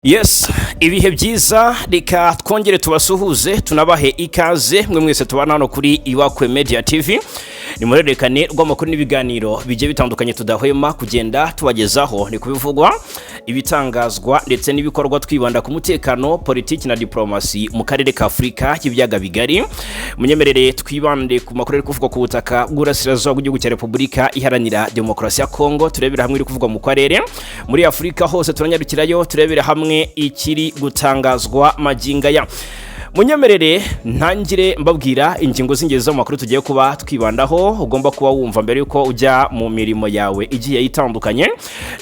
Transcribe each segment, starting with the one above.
Yes, ibihe byiza. Reka twongere tubasuhuze, tunabahe ikaze mwe mwese tubana hano kuri Iwakwe Media TV. Ni murerekane rw'amakuru n'ibiganiro bigiye bitandukanye tudahwema kugenda tubagezaho. Ni kubivugwa, ibitangazwa ndetse n'ibikorwa, twibanda ku mutekano, politiki na diplomasi mu karere ka Afurika y'ibiyaga bigari. Munyemerere twibande ku makuru ari kuvugwa ku butaka bw'Urasirazuba bw'igihugu cya Repubulika Iharanira Demokarasi ya Kongo, turebera hamwe iri kuvugwa mu karere, muri Afurika hose turanyarukirayo, turebera hamwe ikiri gutangazwa magingo aya. Munyemerere ntangire mbabwira ingingo z'ingenzi z'amakuru tugiye kuba twibandaho, ugomba kuba wumva mbere yuko ujya mu mirimo yawe igiye itandukanye.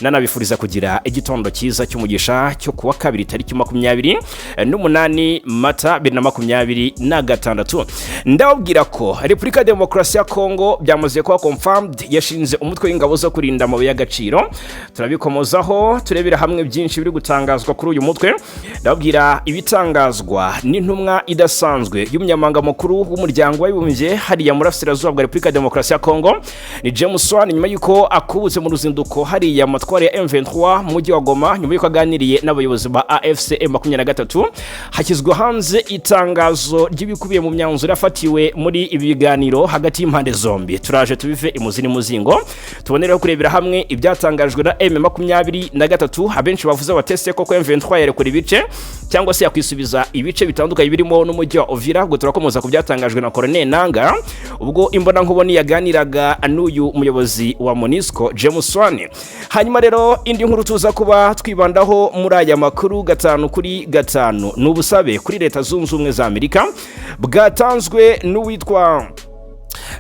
Nanabifuriza kugira igitondo cyiza cy'umugisha cyo kuwa kabiri, tariki 28 Mata 2026. Ndababwira ko Repubulika ya Demokarasi ya Kongo byamaze kuba confirmed, yashinze umutwe w'ingabo zo kurinda amabuye y'agaciro. Turabikomozaho, turebera hamwe byinshi biri gutangazwa kuri uyu mutwe. Ndababwira ibitangazwa n'intumwa idasanzwe y'umunyamabanga mukuru w'Umuryango w'Abibumbye hariya muri Burasirazuba bwa Repubulika ya Demokarasi ya Kongo, ni James Swan, nyuma y'uko akubutse mu ruzinduko hariya matwara ya M23 mu mujyi wa Goma, nyuma y'uko aganiriye n'abayobozi ba AFC M23, hashyizwe hanze itangazo ry'ibikubiye mu myanzuro yafatiwe muri ibi biganiro hagati y'impande zombi. Turaje tubive imuzi n'umuzingo, tubonereho kurebera hamwe ibyatangajwe na M23. Abenshi bavuze batese koko M23 yarekura ibice cyangwa se yakwisubiza ibice bitandukanye birimo n'umujyi wa Uvira. Ubwo turakomoza ku byatangajwe na Colonel Nanga ubwo imbonankubone yaganiraga n'uyu muyobozi wa MONUSCO, James Swan. Hanyuma rero indi nkuru tuza kuba twibandaho muri aya makuru gatanu kuri gatanu ni ubusabe kuri Leta Zunze Ubumwe za Amerika bwatanzwe n'uwitwa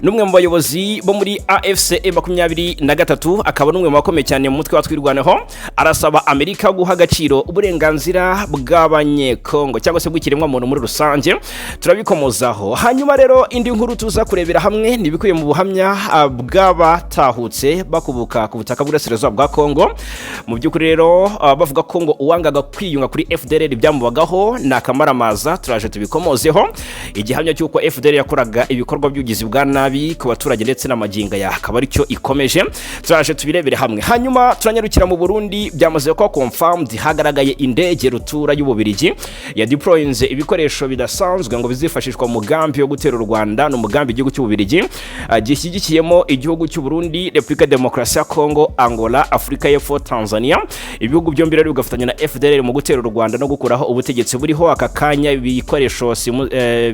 n'umwe mu bayobozi bo muri AFC 23, akaba n'umwe mu bakomeye cyane mu mutwe wa Twirwaneho. Arasaba Amerika guha agaciro uburenganzira bw'Abanyekongo cyangwa se bw'ikiremwamuntu muri rusange. Turabikomozaho. Hanyuma rero indi nkuru tuza kurebera hamwe ni ibikubiye mu buhamya bw'abatahutse bakubuka ku butaka bw'Uburasirazuba bwa Kongo. Mu by'ukuri rero bavuga ko ngo uwangaga kwiyunga kuri FDLR byamubagaho ni akamaramaza. Turaje tubikomozeho, igihamya cy'uko FDLR yakoraga ibikorwa by'ubugizi bwa nabi ku baturage ndetse n'amagingo ya akaba aricyo ikomeje. Turaje tubirebere hamwe. Hanyuma turanyarukira mu Burundi. Byamaze kuba confirmed, hagaragaye indege rutura y'Ububirigi ya deployinze ibikoresho bidasanzwe ngo bizifashishwa mu mugambi wo gutera u Rwanda. Ni umugambi igihugu cy'Ububirigi gishyigikiyemo igihugu cy'u Burundi, Repubulika Demokarasi ya Kongo, Angola, Afurika y'Epfo, Tanzania. Ibihugu byombi rero bigafatanya na FDLR mu gutera u Rwanda no gukuraho ubutegetsi buriho aka kanya. Ibikoresho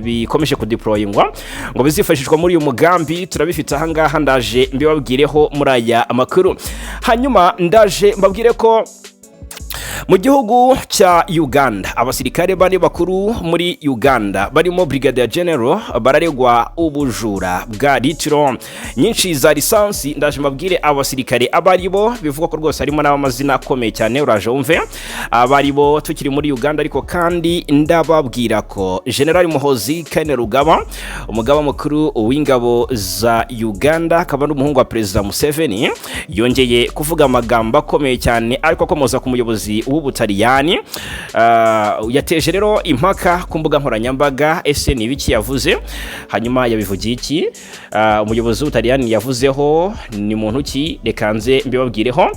bikomeje kudeployingwa ngo bizifashishwa muri uyu mugambi turabifite ahangaha, ndaje mbibabwireho muri aya makuru. Hanyuma ndaje mbabwire ko mu gihugu cya Uganda abasirikare bane bakuru muri Uganda barimo Brigadier General bararegwa ubujura bwa litiro nyinshi za lisansi. Ndaje mbabwire abasirikare abo ari bo, bivugwa ko rwose harimo n'abamazina akomeye cyane. Uraje wumve abari bo. Tukiri muri Uganda ariko kandi, ndababwira ko General Muhozi Kainerugaba, umugaba mukuru w'ingabo za Uganda akaba n'umuhungu wa Perezida Museveni, yongeye kuvuga amagambo akomeye cyane ariko akomoza ku muyobozi w'Ubutaliyani. Yateje rero impaka ku mbuga nkoranyambaga. Ese ni ibiki yavuze? Hanyuma yabivugiye iki? Umuyobozi w'Ubutaliyani yavuzeho ni muntu ki? Reka nze mbibabwireho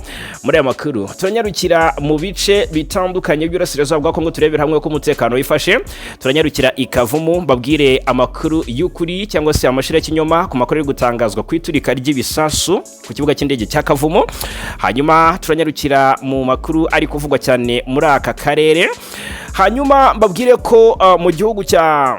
muri aya makuru. Turanyarukira mu bice bitandukanye by'Urasirazuba bwa Kongo, turebera hamwe ko umutekano wifashe. Turanyarukira i Kavumu, mbabwire amakuru y'ukuri cyangwa se amashira y'ikinyoma ku makuru ari gutangazwa ku iturika ry'ibisasu ku kibuga cy'indege cya Kavumu. Hanyuma turanyarukira mu makuru ari kuvugwa cyane muri aka karere. Hanyuma mbabwire ko mu gihugu cya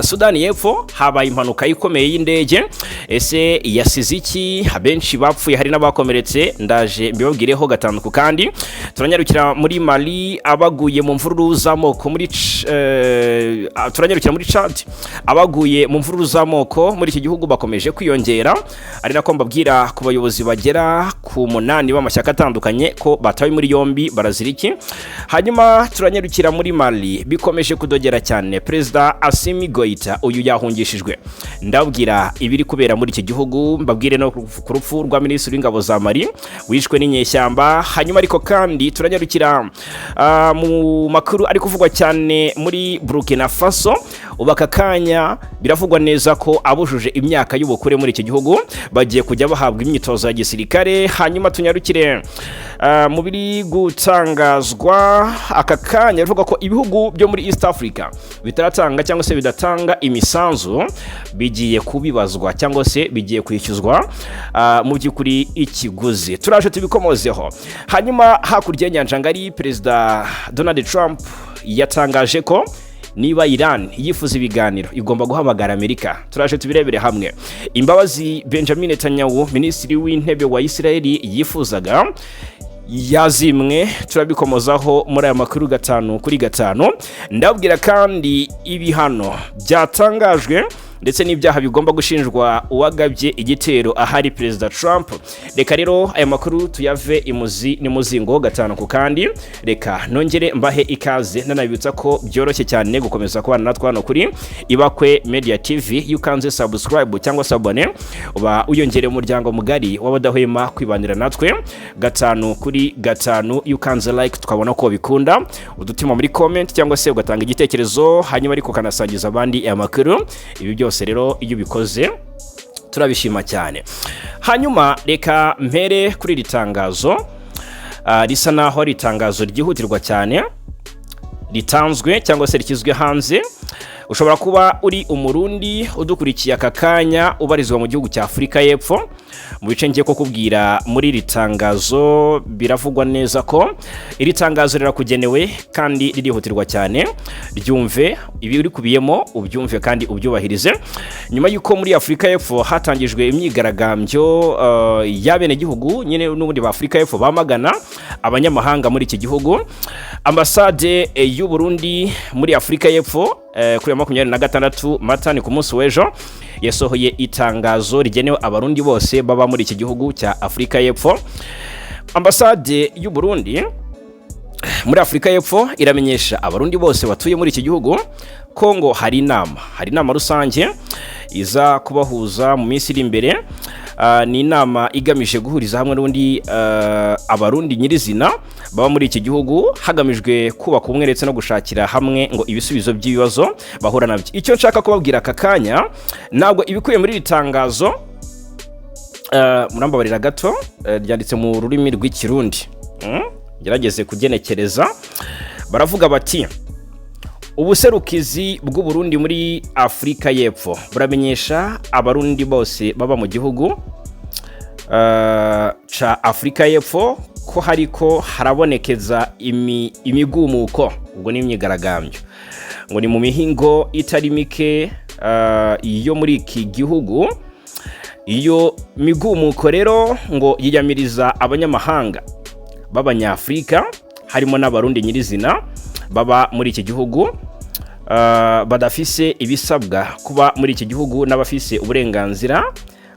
Sudani y'Epfo habaye impanuka ikomeye y'indege. Ese yasize iki? Abenshi bapfuye, hari n'abakomeretse. Ndaje mbibabwireho gatanu ku kandi. Turanyarukira muri Mali, abaguye mu mvururu z'amoko muri turanyarukira muri Chad, abaguye mu mvururu z'amoko muri iki gihugu bakomeje kwiyongera, ari nako mbabwira ku bayobozi bagera ku munani b'amashyaka atandukanye ko batawe muri yombi, barazira iki? Hanyuma turanyarukira muri Mali, bikomeje kudogera cyane. Perezida Assimi Assimi Goita uyu yahungishijwe. Ndabwira ibiri kubera muri iki gihugu, mbabwire no ku rupfu rwa minisitiri w'ingabo za Mali wishwe n'inyeshyamba. Hanyuma ariko kandi turanyarukira mu makuru ari kuvugwa cyane muri Burkina Faso. Ubu aka kanya biravugwa neza ko abujuje imyaka y'ubukure muri iki gihugu bagiye kujya bahabwa imyitozo ya gisirikare. Hanyuma tunyarukire mu biri gutangazwa aka kanya, bivuga ko ibihugu byo muri East Africa bitaratanga cyangwa se bidatanga imisanzu bigiye kubibazwa cyangwa se bigiye kwishyuzwa mu by'ukuri ikiguzi. Turaje tubikomozeho. Hanyuma hakurya y'inyanja ngari, Perezida Donald Trump yatangaje ko niba Iran yifuza ibiganiro igomba guhamagara Amerika. Turaje tubirebere hamwe. Imbabazi Benjamin Netanyahu, minisitiri w'intebe wa Israel, yifuzaga yazimwe. Turabikomozaho muri aya makuru gatanu kuri gatanu. Ndabwira kandi ibihano byatangajwe ndetse n'ibyaha bigomba gushinjwa uwagabye igitero ahari Perezida Trump. Reka rero aya makuru tuyave imuzi n'umuzingo gatanu ku kandi. Reka nongere mbahe ikaze, nanabibutsa ko byoroshye cyane gukomeza kubana natwe hano kuri Ibakwe Media TV. Iyo ukanze subscribe cyangwa s'abonner, uba wiyongereye umuryango mugari w'abadahwema kwibanira natwe gatanu kuri gatanu. Iyo ukanze like tukabona ko bikunda, udutima muri comment cyangwa se ugatanga igitekerezo, hanyuma ariko ukanasangiza abandi aya makuru. Ibi byose rero iyo ubikoze turabishima cyane. Hanyuma reka mpere kuri iri tangazo risa naho ari itangazo ryihutirwa cyane ritanzwe cyangwa se rishyizwe hanze. Ushobora kuba uri Umurundi udukurikiye aka kanya, ubarizwa mu gihugu cya Afurika y'Epfo. Mu bice ngiye kukubwira muri iri tangazo, biravugwa neza ko iri tangazo rirakugenewe kandi ririhutirwa cyane. Ryumve, ibi rikubiyemo ubyumve kandi ubyubahirize. Nyuma y'uko muri Afurika y'Epfo hatangijwe imyigaragambyo y'abenegihugu nyine n'ubundi ba Afurika y'Epfo bamagana abanyamahanga muri iki gihugu, ambasade y'u Burundi muri Afurika y'Epfo kuri 26 Mata, ni ku munsi w'ejo, yasohoye itangazo rigenewe Abarundi bose baba muri iki gihugu cya Afurika y'Epfo. Ambasade y'u Burundi muri Afurika y'Epfo iramenyesha Abarundi bose batuye muri iki gihugu ko ngo hari inama rusange iza kubahuza mu minsi iri imbere. Ni inama igamije guhuriza hamwe n'ubundi Abarundi nyirizina baba muri iki gihugu, hagamijwe kubaka ubumwe ndetse no gushakira hamwe ngo ibisubizo by'ibibazo bahura nabyo. Icyo nshaka kubabwira aka kanya, ntabwo ibikubiye muri iri tangazo, murambabarira gato, ryanditse mu rurimi rw'Ikirundi. Gerageze kugenekereza. Baravuga bati: "Ubuserukizi bw'u Burundi muri Afurika y'Epfo buramenyesha Abarundi bose baba mu gihugu ca Afurika y'Epfo ko hariko harabonekeza imigumuko, ubwo ni imyigaragambyo, ngo ni mu mihingo itari mike yo muri iki gihugu. Iyo migumuko rero ngo yiyamiriza abanyamahanga b'Abanyafurika, harimo n'Abarundi nyirizina baba muri iki gihugu, badafise ibisabwa kuba muri iki gihugu n'abafise uburenganzira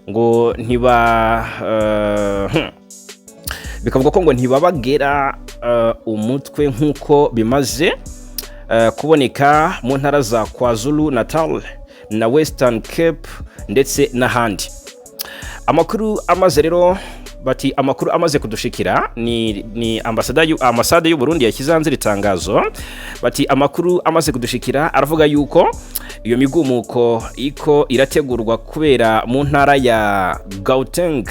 ngo ntiba bikavuga ko ngo ntibabagera umutwe, nk'uko bimaze kuboneka mu ntara za KwaZulu Natal na Western Cape ndetse n'ahandi. Amakuru amaze rero, bati amakuru amaze kudushikira, ni ambasade y'u Burundi yashyize hanze iri tangazo. Bati amakuru amaze kudushikira aravuga yuko iyo migumuko iko irategurwa kubera mu ntara ya Gauteng,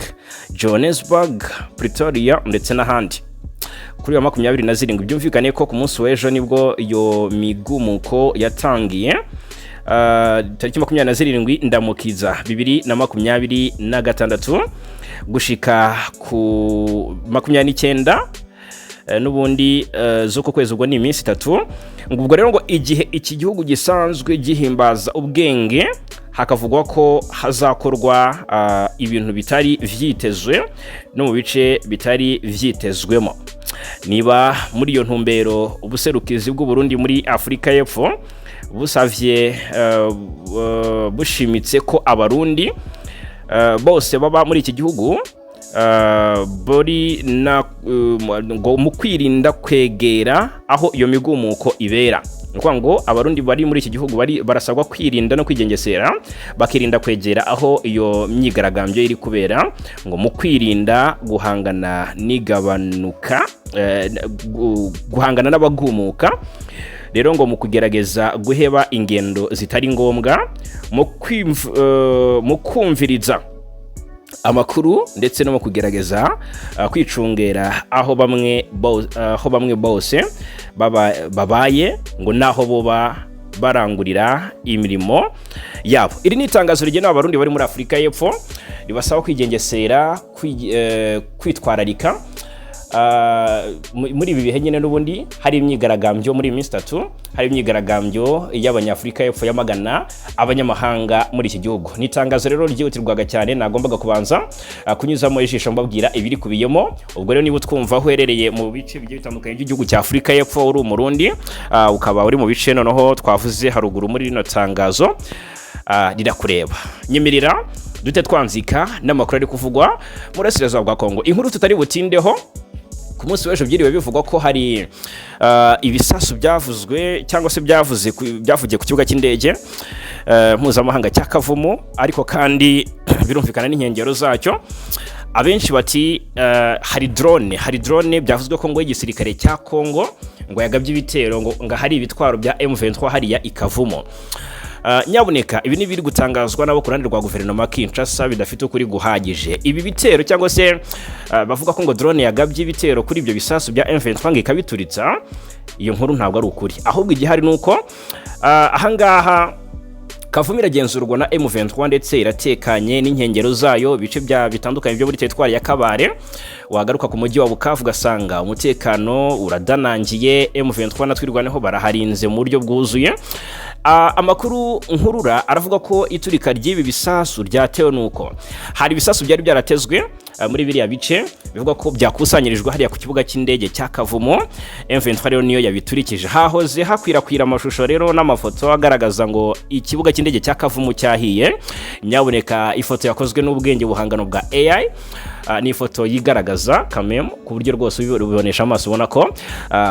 Johannesburg, Pretoria ndetse n'ahandi kuri wa 27. Byumvikane ko ku munsi w'ejo nibwo iyo migumuko yatangiye, tariki 27 Ndamukiza 2026 gushika ku 29 n'ubundi z'uko kwezi, ubwo ni iminsi 3. Ngo ubwo rero ngo igihe iki gihugu gisanzwe gihimbaza ubwenge, hakavugwa ko hazakorwa ibintu bitari vyitezwe no mu bice bitari vyitezwemo. Niba muri iyo ntumbero, ubuserukizi bw'u Burundi muri Afurika y'Epfo busavye bushimitse ko Abarundi bose baba muri iki gihugu bori na ngo mu kwirinda kwegera aho iyo migumuko ibera. Ni ukuvuga ngo Abarundi bari muri iki gihugu bari barasabwa kwirinda no kwigengesera, bakirinda kwegera aho iyo myigaragambyo iri kubera, ngo mu kwirinda guhangana n'igabanuka, guhangana n'abagumuka. Rero ngo mu kugerageza guheba ingendo zitari ngombwa, mu kumviriza amakuru, ndetse no mu kugerageza kwicungera aho bamwe bose babaye, ngo naho boba barangurira imirimo yabo. Iri ni itangazo rigenewe Abarundi bari muri Afurika y'Epfo, ribasaba kwigengesera, kwitwararika muri ibi bihe nyine n'ubundi hari imyigaragambyo. Muri iyi minsi 3 hari imyigaragambyo y'Abanyafurika y'Epfo yamagana abanyamahanga muri iki gihugu. Ni itangazo rero ryihutirwaga cyane, nagombaga kubanza kunyuzamo ijisho mbabwira ibiri kubiyemo. Ubwo rero niba utwumva aho uherereye mu bice bigiye bitandukanye by'igihugu cya Afurika y'Epfo, uri Umurundi, ukaba uri mu bice noneho twavuze haruguru muri rino tangazo, rirakureba. Nyemerera dute twanzika n'amakuru ari kuvugwa mu burasirazuba bwa Kongo. Inkuru tutari butindeho: ku munsi w'ejo byiriwe bivugwa ko hari ibisasu byavuzwe cyangwa se byavugiye ku kibuga cy'indege mpuzamahanga cya Kavumu, ariko kandi birumvikana n'inkengero zacyo. Abenshi bati hari drone byavuzwe ko ngo igisirikare cya Kongo ngo yagabye ibitero, ngo hari ibitwaro bya M23 hariya i Kavumu. Nyabuneka ibi ni ibiri gutangazwa nabo ku ruhande rwa guverinoma Kinshasa, bidafite ukuri guhagije. Ibi bitero cyangwa se bavuga ko ngo drone yagabye ibitero kuri ibyo bisasu bya M23 ngo ikabituritsa, iyo nkuru ntabwo ari ukuri. Ahubwo igihari ni uko ahangaha Kavumu iragenzurwa na M23 ndetse iratekanye n'inkengero zayo, ibice bya bitandukanye byo muri teritwari ya Kabare. Wagaruka ku mujyi wa Bukavu ugasanga umutekano uradanangiye, M23 na Twirwaneho baraharinze mu buryo bwuzuye. Amakuru nkurura aravuga ko iturika ry'ibi bisasu ryatewe nuko hari ibisasu byari byaratezwe muri biriya bice, bivuga ko byakusanyirijwe hariya ku kibuga cy'indege cya Kavumu. M23 rero niyo yabiturikije. Hahoze hakwirakwira amashusho rero n'amafoto agaragaza ngo ikibuga cy'indege cya Kavumu cyahiye. Nyabuneka ifoto yakozwe n'ubwenge buhangano bwa AI, ni ifoto yigaragaza kameme ku buryo rwose ubibonesha amaso ubona ko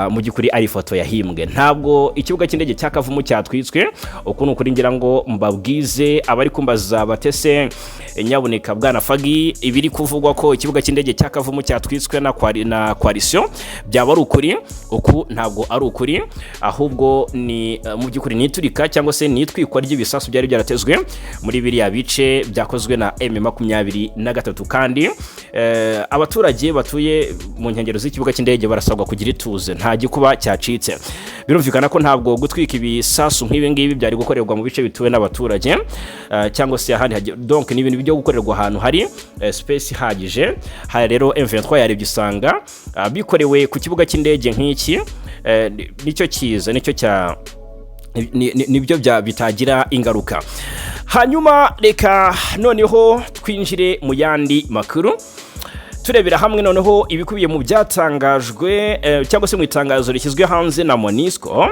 mu by'ukuri ari ifoto yahimbwe. Ntabwo ikibuga cy'indege cya Kavumu cyatwitswe. Uku ni ukuri ngira ngo mbabwize abari kumbaza batese: "Nyabuneka bwana Fagi, ibiri kuvugwa ko ikibuga cy'indege cya Kavumu cyatwitswe na coalition byaba ari ukuri?" Uku ntabwo ari ukuri, ahubwo ni mu by'ukuri ni iturika cyangwa se ni itwikwa ry'ibisasu byari byaratezwe muri biriya bice byakozwe na M23. Kandi abaturage batuye mu nkengero z'ikibuga cy'indege barasabwa kugira ituze, nta gikuba cyacitse. Birumvikana ko ntabwo gutwika ibisasu nk'ibi ngibi byari gukorerwa mu bice bituwe n'abaturage cyangwa se ahandi, donc ni ibintu byo gukorerwa ahantu hari space ihagije. Hari rero M23 yarebye isanga bikorewe ku kibuga cy'indege nk'iki nicyo cyiza, nicyo cya nibyo bitagira ingaruka. Hanyuma reka noneho twinjire mu yandi makuru, turebera hamwe noneho ibikubiye mu byatangajwe cyangwa se mu itangazo rishyizwe hanze na MONUSCO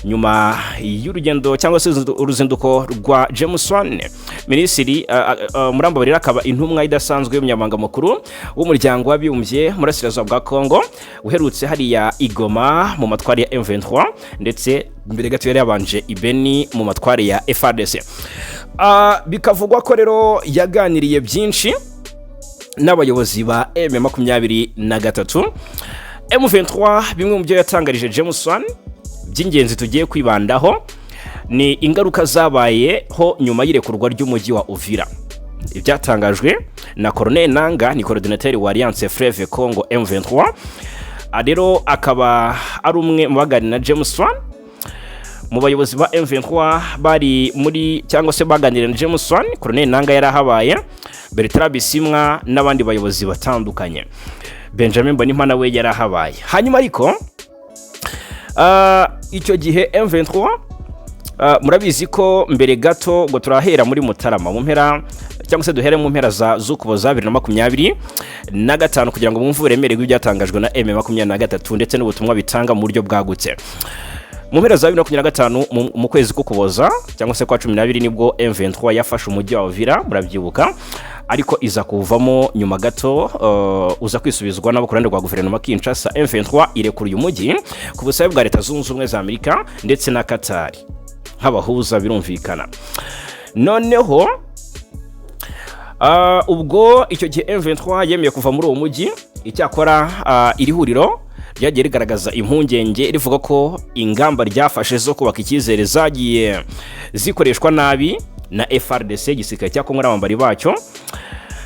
nyuma y'urugendo cyangwa se uruzinduko rwa James Swan, minisitiri murambabarira, akaba intumwa idasanzwe y'umunyamabanga mukuru w'Umuryango w'Abibumbye mu Burasirazuba bwa Congo, uherutse hariya i Goma mu matwari ya M23, ndetse mbere gato yari yabanje i Beni mu matwari ya FARDC. Bikavugwa ko rero yaganiriye byinshi n'abayobozi ba M23. M23, bimwe mu byo yatangarije James Swan by'ingenzi tugiye kwibandaho ni ingaruka zabayeho nyuma y'irekurwa ry'umujyi wa Uvira. Ibyatangajwe na Colonel Nanga, ni coordinateur wa Alliance Fleuve Congo M23. Rero akaba ari umwe mu baganira na James Swan. Mu bayobozi ba M23 bari muri cyangwa se baganiriye na James Swan, Colonel Nanga yari ahabaye, Bertrand Bisimwa n'abandi bayobozi batandukanye. Benjamin Mbonimpa nawe yari ahabaye. Hanyuma ariko icyo gihe M23, murabizi ko mbere gato ngo turahera muri Mutarama mu mpera, cyangwa se duhere mu mpera za z'Ukuboza 2025, kugira ngo mwumve uburemere bw'ibyatangajwe na M23 ndetse n'ubutumwa bitanga mu buryo bwagutse. Mu mpera za 2025, mu kwezi k'Ukuboza cyangwa se kwa 12, nibwo M23 yafashe umujyi wa Uvira, murabyibuka, ariko iza kuwuvamo nyuma gato, uza kwisubizwa nabo ku ruhande rwa guverinoma Kinshasa. M23 irekura uyu mujyi ku busabe bwa Leta Zunze Ubumwe za Amerika ndetse na Qatar nk'abahuza, birumvikana. Noneho ubwo icyo gihe M23 yemeye kuva muri uwo mujyi. Icyakora iri huriro ryagiye rigaragaza impungenge, rivuga ko ingamba ryafashe zo kubaka icyizere zagiye zikoreshwa nabi na FARDC, igisirikare cya Kongo n'abambari bacyo.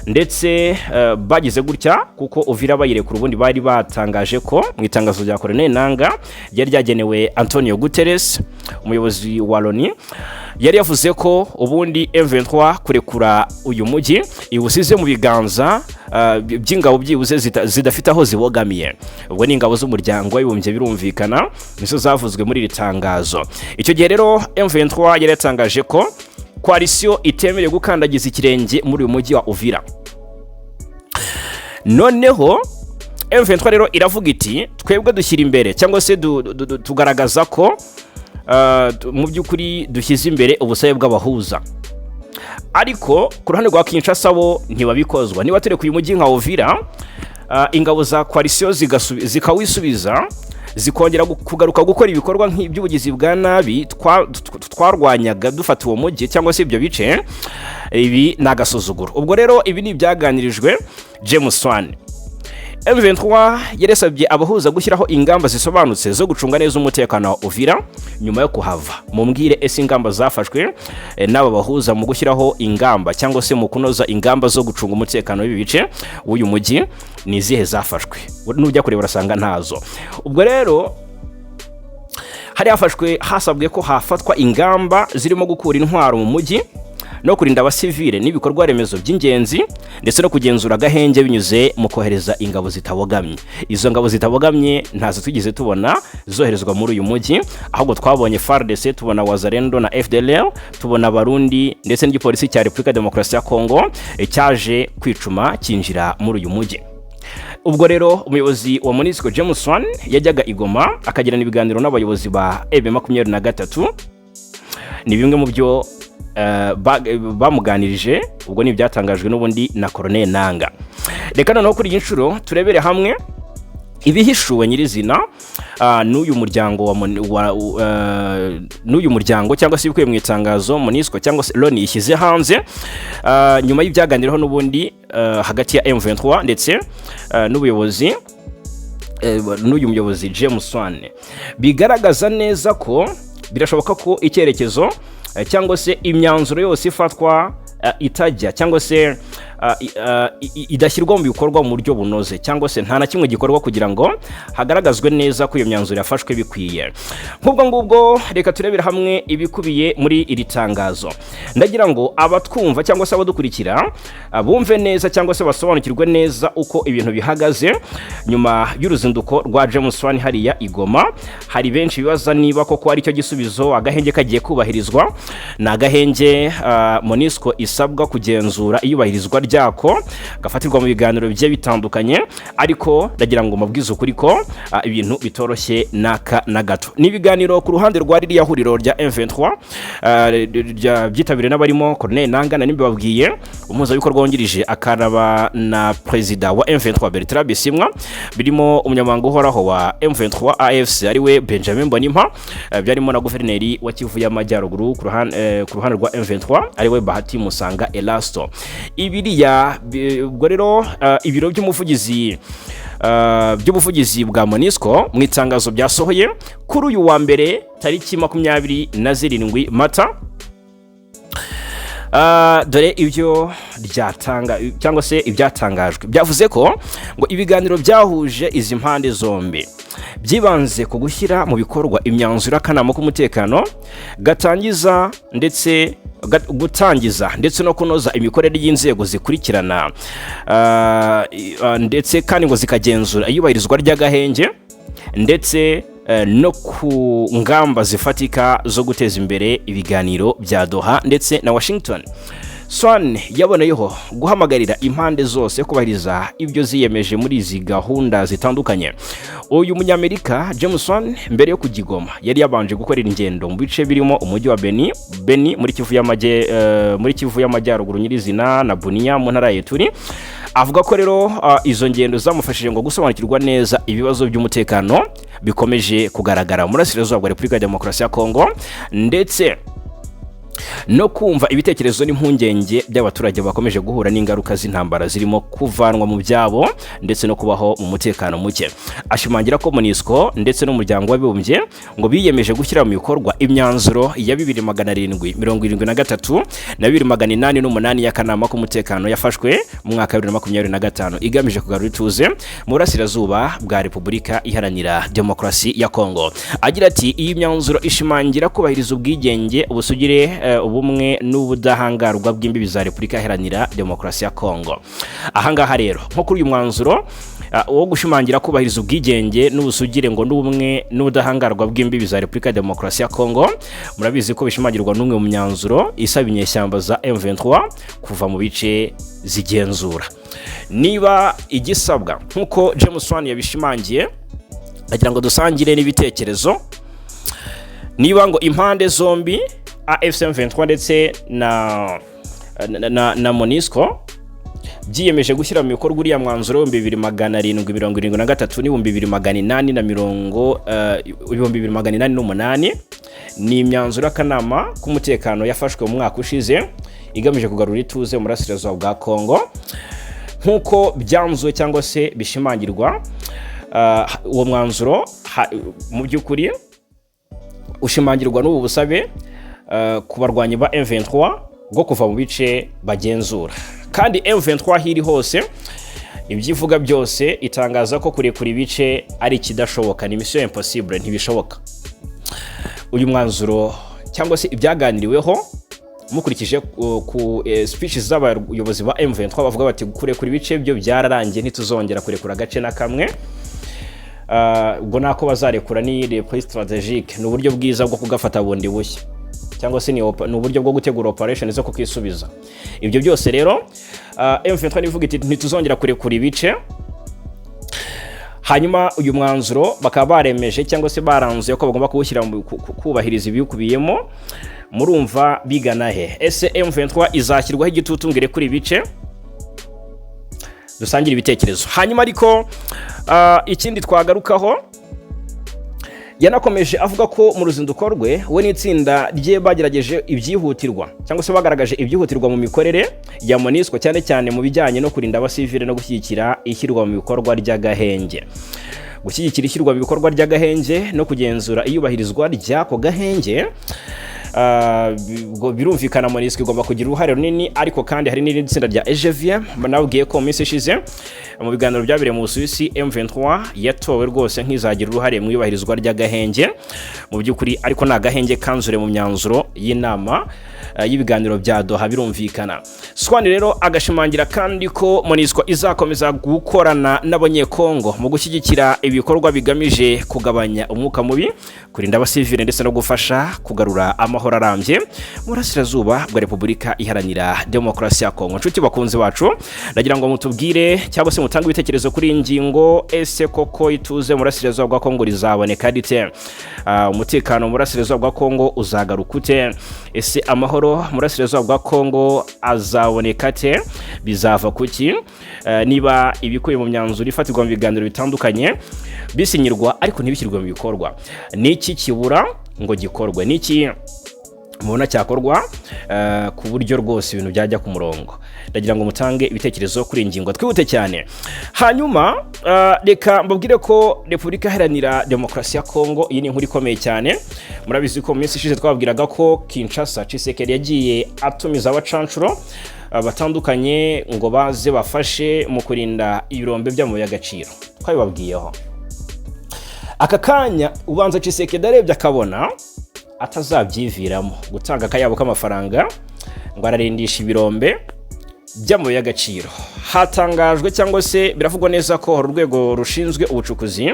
Ndetse bagize gutya kuko Uvira bayirekura, ubundi bari batangaje ko mu itangazo rya Colonel Nanga ryari ryagenewe Antonio Guterres, umuyobozi wa Loni, yari yavuze ko ubundi M23 kurekura uyu mujyi iwusize mu biganza by'ingabo byibuze zidafite aho zibogamiye. Ubwo ni ingabo z'Umuryango w'Abibumbye, birumvikana, nizo zavuzwe muri iri tangazo. Icyo gihe rero M23 yari yatangaje ko coalition itemerewe gukandagiza ikirenge muri uyu mujyi wa Uvira. Noneho M23 rero iravuga iti: "Twebwe dushyira imbere cyangwa se tugaragaza ko mu by'ukuri dushyize imbere ubusabe bw'abahuza, ariko ku ruhande rwa Kinshasa bo ntibabikozwa. Niba turekuye umujyi nka Uvira, ingabo za coalition zikawisubiza, zikongera kugaruka gukora ibikorwa nk'iby'ubugizi bwa nabi twarwanyaga dufata uwo mujyi cyangwa se ibyo bice, ibi ni agasuzuguro." Ubwo rero ibi ni ibyaganirijwe James Swan. M23 yaresabye abahuza gushyiraho ingamba zisobanutse zo gucunga neza umutekano wa Uvira nyuma yo kuhava. Mumbwire, ese ingamba zafashwe n'aba bahuza mu gushyiraho ingamba cyangwa se mu kunoza ingamba zo gucunga umutekano w'ibi bice, w'uyu mujyi, ni izihe zafashwe? Nujya kureba urasanga ntazo. Ubwo rero hari hafashwe, hasabwe ko hafatwa ingamba zirimo gukura intwaro mu mujyi no kurinda abasivile n'ibikorwa remezo by'ingenzi, ndetse no kugenzura agahenge binyuze mu kohereza ingabo zitabogamye. Izo ngabo zitabogamye ntazo twigeze tubona zoherezwa muri uyu mujyi, ahubwo twabonye FARDC, tubona Wazalendo na FDLR, tubona Abarundi ndetse n'igipolisi cya Repubulika ya Demokarasi ya Kongo cyaje kwicuma cyinjira muri uyu mujyi. Ubwo rero umuyobozi wa MONUSCO James Swan yajyaga i Goma akagirana ibiganiro n'abayobozi ba M23. Ni bimwe mu byo bamuganirije. Ubwo ni ibyatangajwe n'ubundi na Colonel Nanga. Reka noneho kuri iyi nshuro turebere hamwe ibihishuwe nyirizina n'uyu muryango wa, n'uyu muryango cyangwa se ibikubiye mu itangazo MONUSCO cyangwa se Loni ishyize hanze nyuma y'ibyaganiriweho n'ubundi hagati ya M23 ndetse n'ubuyobozi, n'uyu muyobozi James Swan, bigaragaza neza ko birashoboka ko icyerekezo cyangwa se imyanzuro yose ifatwa itajya cyangwa se idashyirwa mu bikorwa mu buryo bunoze, cyangwa se nta na kimwe gikorwa kugira ngo hagaragazwe neza ko iyo myanzuro yafashwe bikwiye. Nk'ubwo ngubwo reka turebere hamwe ibikubiye muri iri tangazo. Ndagira ngo abatwumva cyangwa se abadukurikira bumve neza cyangwa se basobanukirwe neza uko ibintu bihagaze nyuma y'uruzinduko rwa James Swan hariya i Goma. Hari benshi bibaza niba koko ari cyo gisubizo, agahenge kagiye kubahirizwa. Ni agahenge MONUSCO isabwa kugenzura iyubahirizwa ryako, gafatirwa mu biganiro bigiye bitandukanye, ariko ndagira ngo mabwize ukuri ko ibintu bitoroshye n'aka na gato. Ni ibiganiro ku ruhande rwa ririya huriro rya M23 byitabiriwe n'abarimo Corneille Nangaa na babwiye umuhuzabikorwa wungirije akanaba na perezida wa M23 Bertrand Bisimwa, birimo umunyamabanga uhoraho wa M23 AFC ariwe Benjamin Mbonimpa, byarimo na guverineri wa Kivu y'Amajyaruguru ku ruhande rwa M23 ariwe Bahati Musanga Erasto. Ibiriya ubwo rero ibiro by'umuvugizi, by'ubuvugizi bwa MONUSCO mu itangazo byasohoye kuri uyu wa mbere tariki 27 Mata, dore ibyo ryatanga cyangwa se ibyatangajwe. Byavuze ko ngo ibiganiro byahuje izi mpande zombi byibanze ku gushyira mu bikorwa imyanzuro y'akanama k'umutekano gatangiza ndetse gutangiza ndetse no kunoza imikorere y'inzego zikurikirana ndetse kandi ngo zikagenzura iyubahirizwa ry'agahenge, ndetse no ku ngamba zifatika zo guteza imbere ibiganiro bya Doha ndetse na Washington. Swan yaboneyeho guhamagarira impande zose kubahiriza ibyo ziyemeje muri izi gahunda zitandukanye. Uyu Munyamerika James Swan, mbere yo kujya i Goma, yari yabanje gukorera ingendo mu bice birimo umujyi wa Beni muri Kivu y'Amajyaruguru nyirizina na Bunia mu ntara ya Ituri. Avuga ko rero izo ngendo zamufashije ngo gusobanukirwa neza ibibazo by'umutekano bikomeje kugaragara mu burasirazuba bwa Repubulika ya Demokarasi ya Kongo, ndetse no kumva ibitekerezo n'impungenge by'abaturage bakomeje guhura n'ingaruka z'intambara, zirimo kuvanwa mu byabo ndetse no kubaho mu mutekano muke. Ashimangira ko MONUSCO ndetse n'Umuryango w'Abibumbye ngo biyemeje gushyira mu bikorwa imyanzuro ya 2773 na 2808 y'akanama k'umutekano yafashwe mu mwaka wa 2025, igamije kugarura ituze mu burasirazuba bwa Repubulika Iharanira Demokarasi ya Kongo. Agira ati: "Iyi myanzuro ishimangira kubahiriza ubwigenge, ubusugire, ubumwe n'ubudahangarwa bw'imbibi za Repubulika Iharanira Demokarasi ya Kongo." Ahangaha rero, nko kuri uyu mwanzuro wo gushimangira kubahiriza ubwigenge n'ubusugire ngo n'ubumwe n'ubudahangarwa bw'imbibi za Repubulika ya Demokarasi ya Kongo, murabizi ko bishimangirwa n'umwe mu myanzuro isaba inyeshyamba za M23 kuva mu bice zigenzura. Niba igisabwa nk'uko James Swan yabishimangiye, agira ngo dusangire n'ibitekerezo, niba ngo impande zombi, AFC M23 ndetse na MONUSCO, byiyemeje gushyira mu bikorwa uriya mwanzuro w'2773 n'ibihumbi bibiri magana inani na mirongo 2808, ni imyanzuro y'akanama k'umutekano yafashwe mu mwaka ushize igamije kugarura ituze mu burasirazuba bwa Kongo, nk'uko byanzuwe cyangwa se bishimangirwa, uwo mwanzuro mu by'ukuri ushimangirwa n'ubu busabe ku barwanyi ba M23 bwo kuva mu bice bagenzura. Kandi M23 aho iri hose, ibyo ivuga byose, itangaza ko kurekura ibice ari ikidashoboka, ni mission impossible, ntibishoboka. Uyu mwanzuro cyangwa se ibyaganiriweho, mukurikije ku speech z'abayobozi ba M23, bavuga bati: "Kurekura ibice byo byararangiye, ntituzongera kurekura agace na kamwe." Ubwo nako bazarekura ni repli stratégique, ni uburyo bwiza bwo kugafata bundi bushya, cyangwa se ni uburyo bwo gutegura operation zo kukisubiza. Ibyo byose rero, M23 nivuga iti: "Ntituzongera kurekura ibice," hanyuma uyu mwanzuro bakaba baremeje cyangwa se baranzuye ko bagomba kuwushyira mu kubahiriza ibikubiyemo, murumva bigana he? Ese M23 izashyirwaho igitutu ngo irekure ibice? Dusangire ibitekerezo. Hanyuma ariko ikindi twagarukaho, yanakomeje avuga ko mu ruzinduko rwe, we n'itsinda rye bagerageje ibyihutirwa cyangwa se bagaragaje ibyihutirwa mu mikorere ya MONUSCO, cyane cyane mu bijyanye no kurinda abasivile no gushyigikira ishyirwa mu bikorwa ry'agahenge. Gushyigikira ishyirwa mu bikorwa ry'agahenge no kugenzura iyubahirizwa ry'ako gahenge. Ubwo birumvikana MONUSCO igomba kugira uruhare runini, ariko kandi hari n'irindi tsinda rya EGVM. Nababwiye ko mu minsi ishize, mu biganiro byabereye mu Busuwisi, M23 yatowe rwose nk'izagira uruhare mu iyubahirizwa ry'agahenge mu by'ukuri, ariko ni agahenge kanzure mu myanzuro y'inama y'ibiganiro bya Doha, birumvikana. Swan rero agashimangira kandi ko MONUSCO izakomeza gukorana n'Abanyekongo mu gushyigikira ibikorwa bigamije kugabanya umwuka mubi, kurinda abasivile ndetse no gufasha kugarura amahoro arambye mu burasirazuba bwa Repubulika Iharanira Demokarasi ya Kongo. Inshuti bakunzi bacu, ndagira ngo mutubwire cyangwa se mutange ibitekerezo kuri iyi ngingo. Ese koko ituze mu burasirazuba bwa Kongo rizaboneka rite? Umutekano mu burasirazuba bwa Kongo uzagaruka ute? Ese amahoro mu burasirazuba bwa Kongo azaboneka ate? Bizava kuki? Niba ibikubiye mu myanzuro ifatirwa mu biganiro bitandukanye bisinyirwa ariko ntibishyirwe mu bikorwa, niki kibura ngo gikorwe? Niki mubona cyakorwa ku buryo rwose ibintu byajya ku murongo? Ndagira ngo mutange ibitekerezo kuri iyi ngingo, twihute cyane. Hanyuma reka mbabwire ko Repubulika Iharanira Demokarasi ya Kongo, iyi ni inkuru ikomeye cyane. Murabizi ko mu minsi ishize twababwiraga ko Kinshasa, Tshisekedi yagiye atumiza abacanshuro batandukanye ngo baze bafashe mu kurinda ibirombe by'amabuye y'agaciro, twabibabwiyeho. Aka kanya ubanza Tshisekedi arebye akabona atazabyiviramo gutanga akayabo k'amafaranga ngo ararindisha ibirombe by'amabuye y'agaciro. Hatangajwe cyangwa se biravugwa neza ko hari urwego rushinzwe ubucukuzi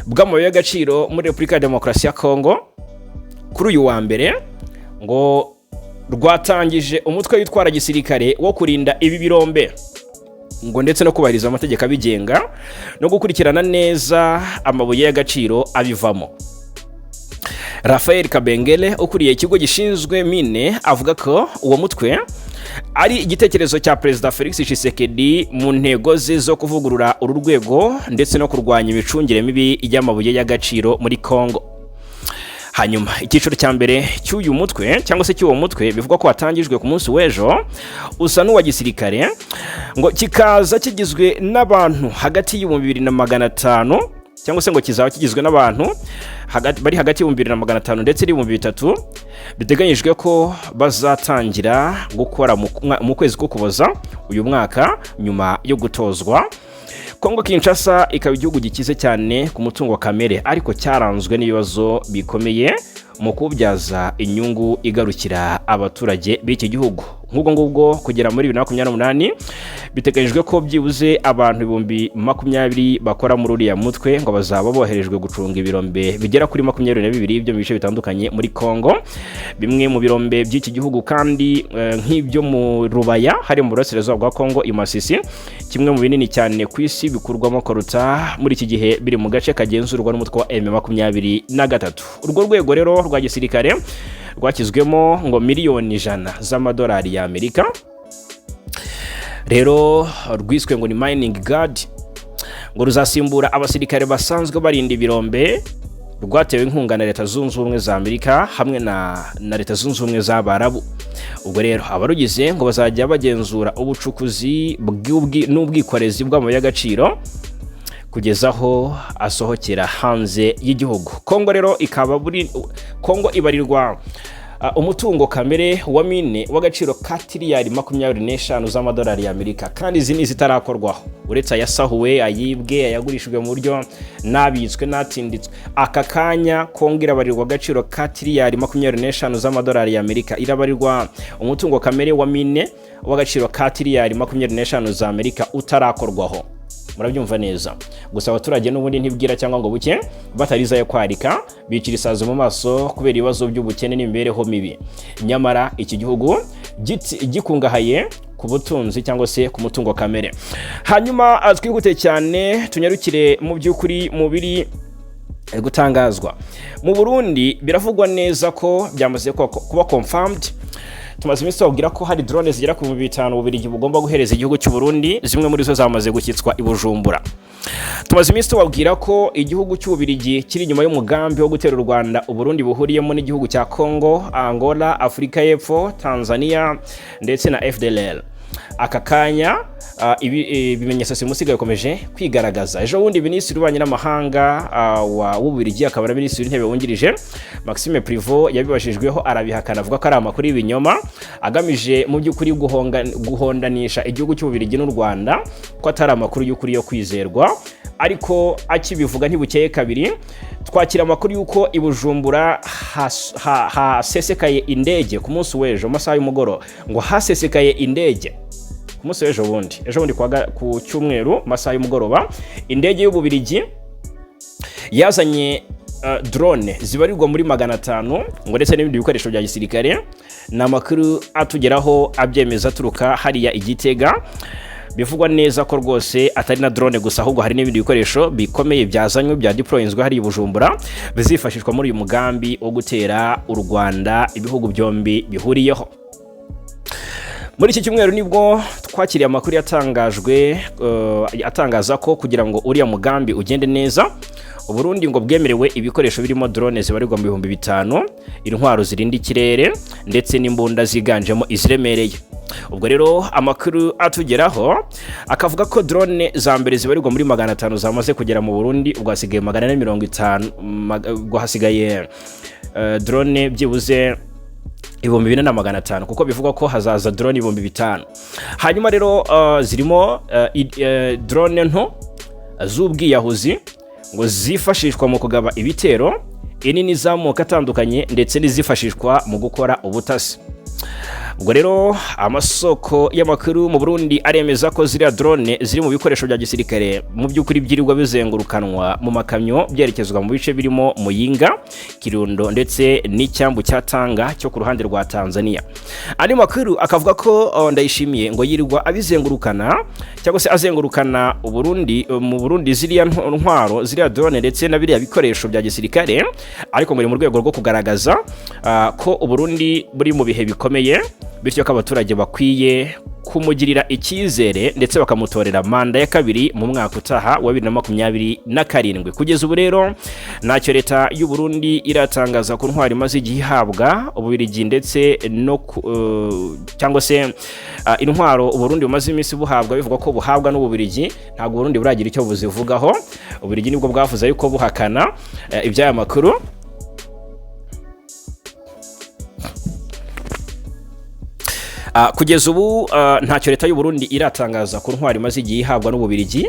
bw'amabuye y'agaciro muri Repubulika ya Demokarasi ya Kongo, kuri uyu wa mbere ngo Rwatangije umutwe witwara gisirikare wo kurinda ibi birombe ngo ndetse no kubahiriza amategeko abigenga no gukurikirana neza amabuye y'agaciro abivamo. Rafael Kabengele, ukuriye ikigo gishinzwe mine, avuga ko uwo mutwe ari igitekerezo cya Perezida Felix Tshisekedi mu ntego ze zo kuvugurura uru rwego ndetse no kurwanya imicungire mibi y'amabuye y'agaciro muri Congo. Hanyuma icyiciro cya mbere cy'uyu mutwe, cyangwa se cy'uwo mutwe bivugwa ko watangijwe ku munsi w'ejo, usa n'uwa gisirikare, ngo kikaza kigizwe n'abantu hagati y'2,500, cyangwa se ngo kizaba kigizwe n'abantu bari hagati y'2,500 ndetse n'3,000. Biteganyijwe ko bazatangira gukora mu kwezi k'Ukuboza uyu mwaka nyuma yo gutozwa. Kongo Kinshasa ikaba igihugu gikize cyane ku mutungo kamere, ariko cyaranzwe n'ibibazo bikomeye mu kuwubyaza inyungu igarukira abaturage b'iki gihugu. Nk'ubwo ngubwo, kugera muri 2028 biteganyijwe ko byibuze abantu 20,000 bakora muri uriya mutwe ngo bazaba boherejwe gucunga ibirombe bigera kuri 22 byo mu bice bitandukanye muri Congo. Bimwe mu birombe by'iki gihugu kandi nk'ibyo mu Rubaya hari mu burasirazuba bwa Congo i Masisi, kimwe mu binini cyane ku isi bikurwamo coltan, muri iki gihe biri mu gace kagenzurwa n'umutwe wa M23. Urwo rwego rero rwa gisirikare rwashyizwemo ngo miliyoni 100 z'amadolari y'Amerika. Rero rwiswe ngo ni Mining Guard, ngo ruzasimbura abasirikare basanzwe barinda ibirombe. Rwatewe inkunga na Leta Zunze Ubumwe za Amerika hamwe na Leta Zunze Ubumwe z'Abarabu. Ubwo rero abarugize ngo bazajya bagenzura ubucukuzi n'ubwikorezi bw'amabuye y'agaciro kugeza aho asohokera hanze y'igihugu. Kongo rero ikaba buri Kongo ibarirwa umutungo kamere wa mine w'agaciro ka tiriyari 25 z'amadolari y'Amerika, kandi izi ni izitarakorwaho, uretse ayasahuwe, ayibwe, ayagurishijwe mu buryo n'abitswe n'atinditswe. Aka kanya Kongo irabarirwa agaciro ka tiriyari 25 z'amadolari y'Amerika, irabarirwa umutungo kamere wa mine w'agaciro ka tiriyari 25 za Amerika utarakorwaho. Murabyumva neza. Gusa abaturage n'ubundi ntibwira cyangwa ngo buke batarizayo kwarika, bicira isazi mu maso kubera ibibazo by'ubukene n'imibereho mibi, nyamara iki gihugu gikungahaye ku butunzi cyangwa se ku mutungo kamere. Hanyuma twihute cyane tunyarukire mu by'ukuri mu biri gutangazwa mu Burundi. Biravugwa neza ko byamaze kuba confirmed. Tumaze iminsi tubabwira ko hari drone zigera ku 5000 Ububiligi bugomba guhereza igihugu cy'u Burundi. Zimwe muri zo zamaze gushyitswa i Bujumbura. Tumaze iminsi tubabwira ko igihugu cy'Ububiligi kiri inyuma y'umugambi wo gutera u Rwanda Uburundi buhuriyemo n'igihugu cya Congo, Angola, Afurika y'Epfo, Tanzania ndetse na FDLR. Aka kanya ibimenyetso simusiga bikomeje kwigaragaza. Ejo bundi Minisitiri w'Ububanyi n'Amahanga w'Ububiligi akaba na Minisitiri w'Intebe wungirije Maxime Prevot yabibajijweho arabihakana, avuga ko ari amakuru y'ibinyoma agamije mu by'ukuri guhondanisha igihugu cy'Ububiligi n'u Rwanda, ko atari amakuru y'ukuri yo kwizerwa. Ariko akibivuga ntibukeye kabiri twakira amakuru y'uko i Bujumbura hasesekaye indege ku munsi w'ejo mu masaha y'umugoroba, ngo hasesekaye indege ku munsi w'ejo bundi, ejo bundi ku cyumweru mu masaha y'umugoroba, indege y'Ububirigi yazanye drone zibarirwa muri 500 ngo ndetse n'ibindi bikoresho bya gisirikare. Ni amakuru atugeraho abyemeza aturuka hariya i Gitega. Bivugwa neza ko rwose atari na drone gusa, ahubwo hari n'ibindi bikoresho bikomeye byazanywe, bya deployinzwe hariya i Bujumbura, bizifashishwa muri uyu mugambi wo gutera u Rwanda ibihugu byombi bihuriyeho. Muri iki cyumweru nibwo twakiriye amakuru yatangajwe atangaza ko kugira ngo uriya mugambi ugende neza, Uburundi ngo bwemerewe ibikoresho birimo drone zibarirwa mu 5000, intwaro zirinda ikirere ndetse n'imbunda ziganjemo iziremereye. Ubwo rero amakuru atugeraho akavuga ko drone za mbere zibarirwa muri 500 zamaze kugera mu Burundi. Ubwo hasigaye 450, ubwo hasigaye drone byibuze 4,500, kuko bivugwa ko hazaza drone 5000. Hanyuma rero zirimo drone nto z'ubwiyahuzi ngo zifashishwa mu kugaba ibitero, inini z'amoko atandukanye ndetse n'izifashishwa mu gukora ubutasi. Ubwo rero amasoko y'amakuru mu Burundi aremeza ko ziriya drone ziri mu bikoresho bya gisirikare mu by'ukuri byirirwa bizengurukanwa mu makamyo byerekezwa mu bice birimo Muyinga, Kirundo ndetse n'icyambu cya Tanga cyo ku ruhande rwa Tanzania. Andi makuru akavuga ko Ndayishimiye ngo yirirwa abizengurukana cyangwa se azengurukana Uburundi, mu Burundi, ziriya ntwaro, ziriya drone ndetse na biriya bikoresho bya gisirikare, ariko muri mu rwego rwo kugaragaza ko Uburundi buri mu bihe bikomeye, bityo ko abaturage bakwiye kumugirira icyizere ndetse bakamutorera manda ya kabiri mu mwaka utaha wa 2027. Kugeza ubu rero ntacyo leta y'u Burundi iratangaza ku ntwaro imaze igihe ihabwa Ububirigi ndetse no cyangwa se intwaro Uburundi bumaze iminsi buhabwa, bivugwa ko buhabwa n'Ububirigi. Ntabwo Uburundi buragira icyo buzivugaho. Ububirigi nibwo bwavuze ariko buhakana iby'aya makuru. Kugeza ubu ntacyo leta y'u Burundi iratangaza ku ntwaro imaze igihe ihabwa n'Ububirigi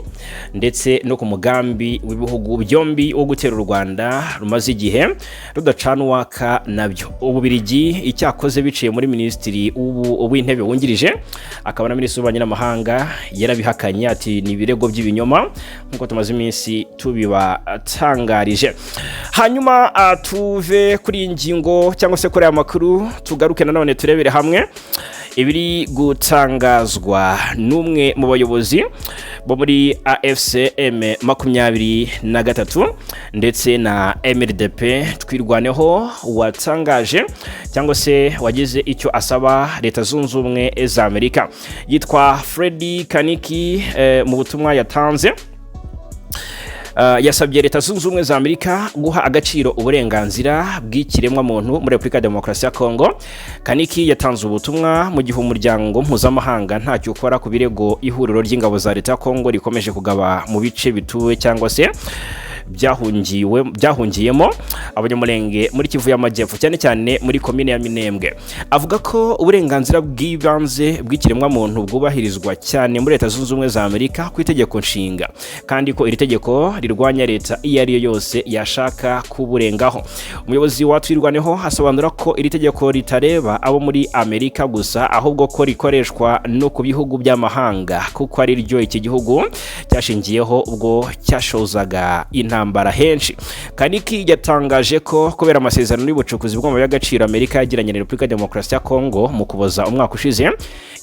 ndetse no ku mugambi w'ibihugu byombi wo gutera u Rwanda rumaze igihe rudacana uwaka nabyo. Ububirigi icyakoze biciye muri minisitiri w'intebe wungirije akaba na minisitiri w'ububanyi n'amahanga yarabihakanye, ati ni ibirego by'ibinyoma, nk'uko tumaze iminsi tubibatangarije. Hanyuma tuve kuri iyi ngingo cyangwa se kuri aya makuru, tugaruke nanone turebere hamwe ibiri gutangazwa n'umwe mu bayobozi bo muri AFCM 23 ndetse na MRDP Twirwaneho, watangaje cyangwa se wagize icyo asaba Leta Zunze Ubumwe za Amerika. Yitwa Freddy Kaniki. Mu butumwa yatanze yasabye Leta Zunze Ubumwe za Amerika guha agaciro uburenganzira bw'ikiremwamuntu muri Repubulika ya Demokarasi ya Kongo. Kaniki yatanze ubutumwa mu gihe umuryango mpuzamahanga ntacyo ukora ku birego ihuriro ry'ingabo za leta ya Kongo rikomeje kugaba mu bice bituwe cyangwa se byahungiyemo Abanyamulenge muri Kivu y'Amajyepfo, cyane cyane muri komine ya Minembwe. Avuga ko uburenganzira bw'ibanze bw'ikiremwamuntu bwubahirizwa cyane muri Leta Zunze Ubumwe za Amerika ku itegeko nshinga, kandi ko iri tegeko rirwanya leta iyo ari yo yose yashaka kuburengaho. Umuyobozi wa Twirwaneho asobanura ko iri tegeko ritareba abo muri Amerika gusa, ahubwo ko rikoreshwa no ku bihugu by'amahanga, kuko ari ryo iki gihugu cyashingiyeho ubwo cyashozaga intambara henshi. Kaniki yatangaje ko kubera amasezerano y'ubucukuzi bw'amabuye y'agaciro Amerika yagiranye na Repubulika ya Demokarasi ya Kongo mu Kuboza umwaka ushize,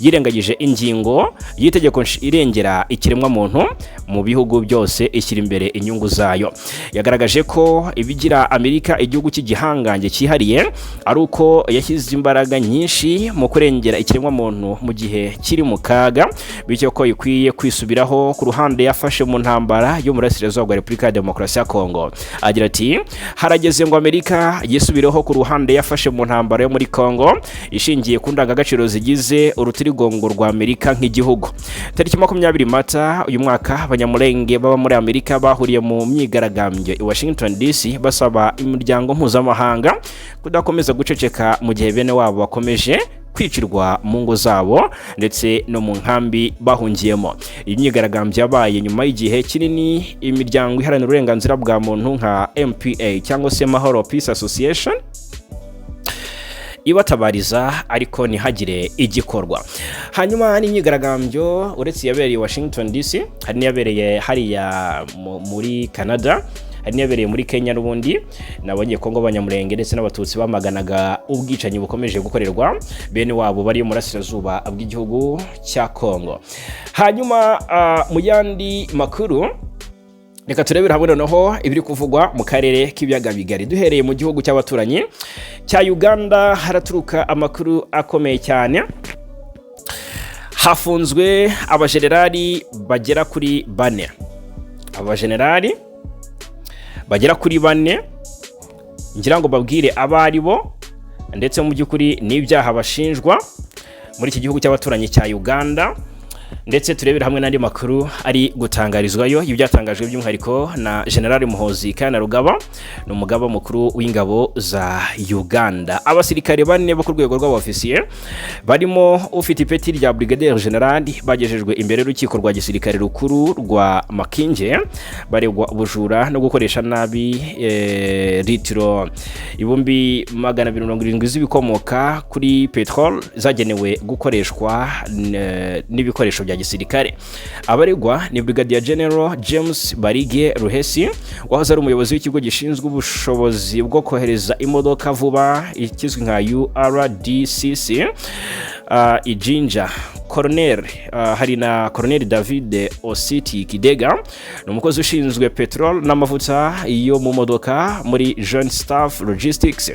yirengagije ingingo y'itegeko irengera ikiremwamuntu mu bihugu byose, ishyira imbere inyungu zayo. Yagaragaje ko ibigira Amerika igihugu cy'igihangange cyihariye ari uko yashyize imbaraga nyinshi mu kurengera ikiremwamuntu mu gihe kiri mu kaga, bityo ko ikwiye kwisubiraho ku ruhande yafashe mu ntambara yo mu burasirazuba bwa Repubulika ya Demokarasi ya Kongo. Agira ati: "Harageze ngo Amerika yisubireho ku ruhande yafashe mu ntambara yo muri Kongo, ishingiye ku ndangagaciro zigize urutirigongo rwa Amerika nk'igihugu." Tariki 20 Mata uyu mwaka, Abanyamulenge baba muri Amerika bahuriye mu myigaragambyo i Washington DC basaba imiryango mpuzamahanga kudakomeza guceceka mu gihe bene wabo bakomeje kwicirwa mu ngo zabo ndetse no mu nkambi bahungiyemo. Iyi myigaragambyo yabaye nyuma y'igihe kinini imiryango iharanira uburenganzira bwa muntu nka MPA cyangwa se Mahoro Peace Association ibatabariza, ariko ntihagire igikorwa. Hanyuma n'imyigaragambyo, uretse iyabereye i Washington DC, hari n'iyabereye hariya muri Canada, hari n'iyabereye muri Kenya. N'ubundi nabonye Kongo, Abanyamulenge ndetse n'Abatutsi bamaganaga ubwicanyi bukomeje gukorerwa bene wabo bari mu burasirazuba bw'igihugu cya Kongo. Hanyuma mu yandi makuru, reka turebere hamwe noneho ibiri kuvugwa mu karere k'ibiyaga bigari, duhereye mu gihugu cy'abaturanyi cya Uganda. Haraturuka amakuru akomeye cyane: hafunzwe abajenerali bagera kuri bane. Abajenerali bagera kuri bane, ngira ngo babwire abo ari bo ndetse mu by'ukuri n'ibyaha bashinjwa muri iki gihugu cy'abaturanyi cya Uganda. Ndetse turebera hamwe n'andi makuru ari gutangarizwayo, ibyatangajwe by'umwihariko na General Muhozi Kainerugaba, ni umugaba mukuru w'ingabo za Uganda. Abasirikare bane bo ku rwego rw'abofisiye barimo ufite ipeti rya Brigadier General bagejejwe imbere y'urukiko rwa gisirikare rukuru rwa Makinje, baregwa ubujura no gukoresha nabi litiro 270,000 z'ibikomoka kuri petrol zagenewe gukoreshwa n'ibikoresho bya gisirikare. Abaregwa ni Brigadier General James Barige Ruhesi, wahoze ari umuyobozi w'ikigo gishinzwe ubushobozi bwo kohereza imodoka vuba ikizwi nka URDCC Ijinja Colonel, hari na Colonel David Ositi Kidega, ni umukozi ushinzwe petrol n'amavuta yo mu modoka muri Joint Staff Logistics.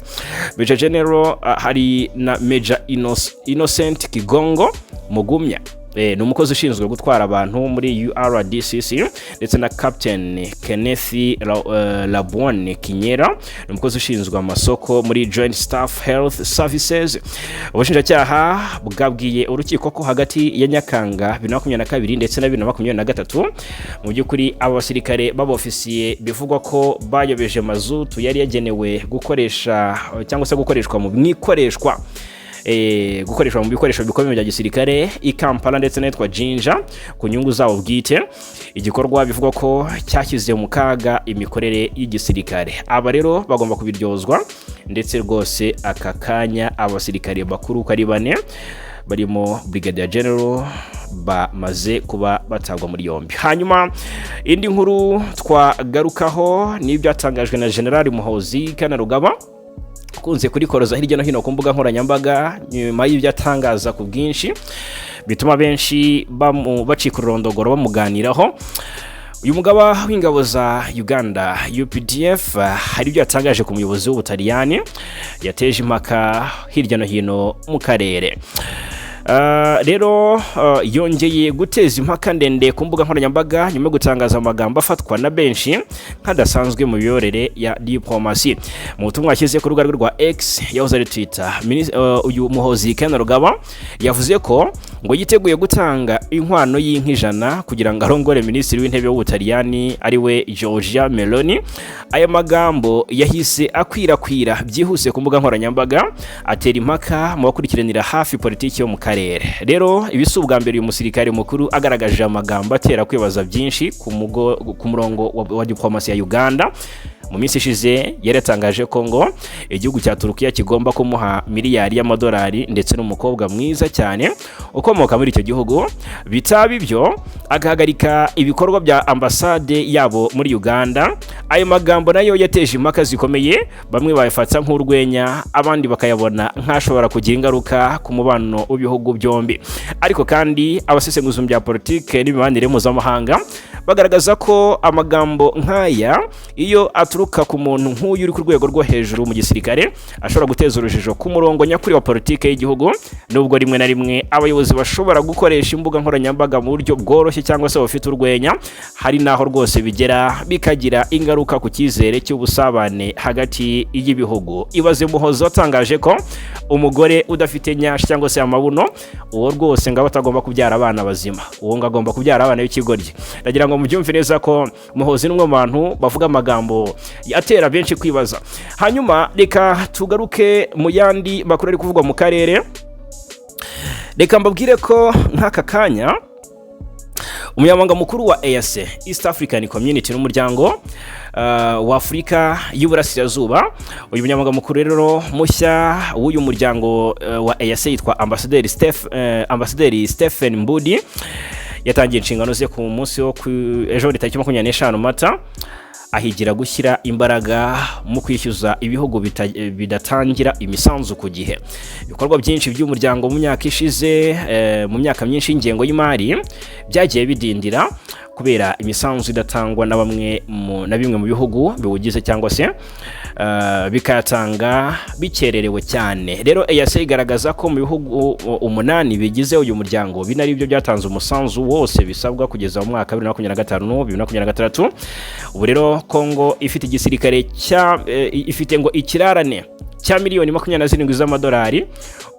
Major General, hari na Major Innocent Kigongo Mugumya, ni umukozi ushinzwe gutwara abantu muri URDCC, ndetse na Captain Kenneth Labuan Kinyera, ni umukozi ushinzwe amasoko muri Joint Staff Health Services. Ubushinjacyaha bwabwiye urukiko ko hagati ya Nyakanga 2022 ndetse na 2023, mu by'ukuri aba basirikare b'abofisiye bivugwa ko bayobeje mazutu yari yagenewe gukoresha cyangwa se gukoreshwa mu ikoreshwa gukoreshwa mu bikoresho bikomeye bya gisirikare i Kampala ndetse n'ahitwa Jinja ku nyungu zabo bwite, igikorwa bivugwa ko cyashyize mu kaga imikorere y'igisirikare. Aba rero bagomba kubiryozwa, ndetse rwose aka kanya abasirikare bakuru uko ari bane barimo Brigadier General bamaze kuba batabwa muri yombi. Hanyuma indi nkuru twagarukaho ni ibyatangajwe na General Muhozi Kainerugaba, ukunze kurikoroza hirya no hino ku mbuga nkoranyambaga nyuma y'ibyo atangaza ku bwinshi bituma benshi bacika ururondogoro bamuganiraho. Uyu mugaba w'ingabo za Uganda UPDF hari ibyo yatangaje ku muyobozi w'Ubutaliyani yateje impaka hirya no hino mu karere. Rero yongeye guteza impaka ndende ku mbuga nkoranyambaga nyuma yo gutangaza amagambo afatwa na benshi nk'adasanzwe mu miyoborere ya diplomasi. Mu butumwa yashyize ku rubuga rwe rwa X, yahoze ari Twitter, uyu Muhozi Kainerugaba yavuze ko ngo yiteguye gutanga inkwano y'inka 100 kugira ngo arongore minisitiri w'intebe w'Ubutaliyani, ariwe Giorgia Meloni. Aya magambo yahise akwirakwira byihuse ku mbuga nkoranyambaga, atera impaka mu bakurikiranira hafi politiki yo mu karere. Rero ibi si ubwa mbere uyu musirikare mukuru agaragaje amagambo atera kwibaza byinshi ku murongo wa diplomasi ya Uganda. Mu minsi ishize yari yatangaje ko ngo igihugu cya Turukiya kigomba kumuha miliyari y'amadolari ndetse n'umukobwa mwiza cyane ukomoka muri icyo gihugu, bitaba ibyo agahagarika ibikorwa bya ambasade yabo muri Uganda. Ayo magambo nayo yateje impaka zikomeye, bamwe bayafata nk'urwenya, abandi bakayabona nk'ashobora kugira ingaruka ku mubano w'ibihugu byombi. Ariko kandi abasesenguzi mu bya politike n'imibanire mpuzamahanga bagaragaza ko amagambo nk'aya, iyo aturuka ku muntu nk'uyu uri ku rwego rwo hejuru mu gisirikare, ashobora guteza urujijo ku murongo nyakuri wa politike y'igihugu. Nubwo rimwe na rimwe abayobozi bashobora gukoresha imbuga nkoranyambaga mu buryo bworoshye cyangwa se bufite urwenya, hari n'aho rwose bigera bikagira ingaruka ku cyizere cy'ubusabane hagati y'ibihugu. Ibaze Muhozi watangaje ko umugore udafite nyashi cyangwa se amabuno, uwo rwose ngo aba atagomba kubyara abana bazima, uwo ngo agomba kubyara abana b'ikigoryi. Ndagira ngo mubyumve neza ko Muhozi ni umwe mu bantu bavuga amagambo atera benshi kwibaza. Hanyuma reka tugaruke mu yandi makuru ari kuvugwa mu karere. Reka mbabwire ko nk'aka kanya umunyamabanga mukuru wa EAC, East African Community, n'umuryango wa Afurika y'Uburasirazuba, uyu munyamabanga mukuru rero mushya w'uyu muryango wa EAC yitwa Ambasaderi Stephen Mbudi, yatangiye inshingano ze ku munsi wo ku ejo tariki 25 Mata, ahigira gushyira imbaraga mu kwishyuza ibihugu bidatangira imisanzu ku gihe. Ibikorwa byinshi by'umuryango mu myaka ishize, mu myaka myinshi y'ingengo y'imari, byagiye bidindira kubera imisanzu idatangwa na bamwe na bimwe mu bihugu biwugize, cyangwa se bikayatanga bikererewe cyane. Rero EAC igaragaza ko mu bihugu umunani bigize uyu muryango, bine ari byo byatanze umusanzu wose bisabwa kugeza mu mwaka wa 2025, 2026. Ubu rero Kongo ifite igisirikare cya ifite ngo ikirarane. cya miliyoni 27 z'amadolari.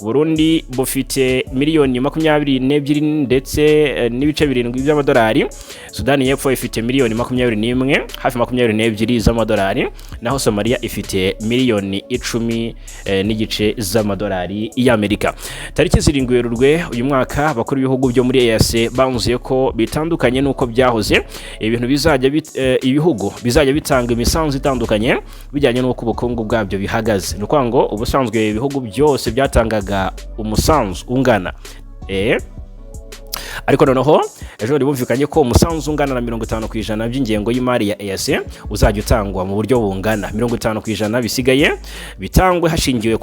Burundi bufite miliyoni 22 ndetse n'ibice 7 by'amadolari. Sudani y'Epfo ifite miliyoni 21, hafi 22 z'amadolari, naho Somalia ifite miliyoni 10 n'igice z'amadolari y'Amerika. Tariki 7 Werurwe uyu mwaka, abakuru b'ibihugu byo muri EAC banzuye ko bitandukanye n'uko byahoze, ibintu bizajya ibihugu bizajya bitanga imisanzu itandukanye bijyanye n'uko ubukungu bwabyo bihagaze. Ni ukuvuga ngo ubusanzwe ibihugu byose byatangaga umusanzu ungana, ariko noneho ejo bundi bumvikanye ko umusanzu ungana na 50% by'ingengo y'imari ya EAC uzajya utangwa mu buryo bungana, 50% bisigaye bitangwe hashingiwe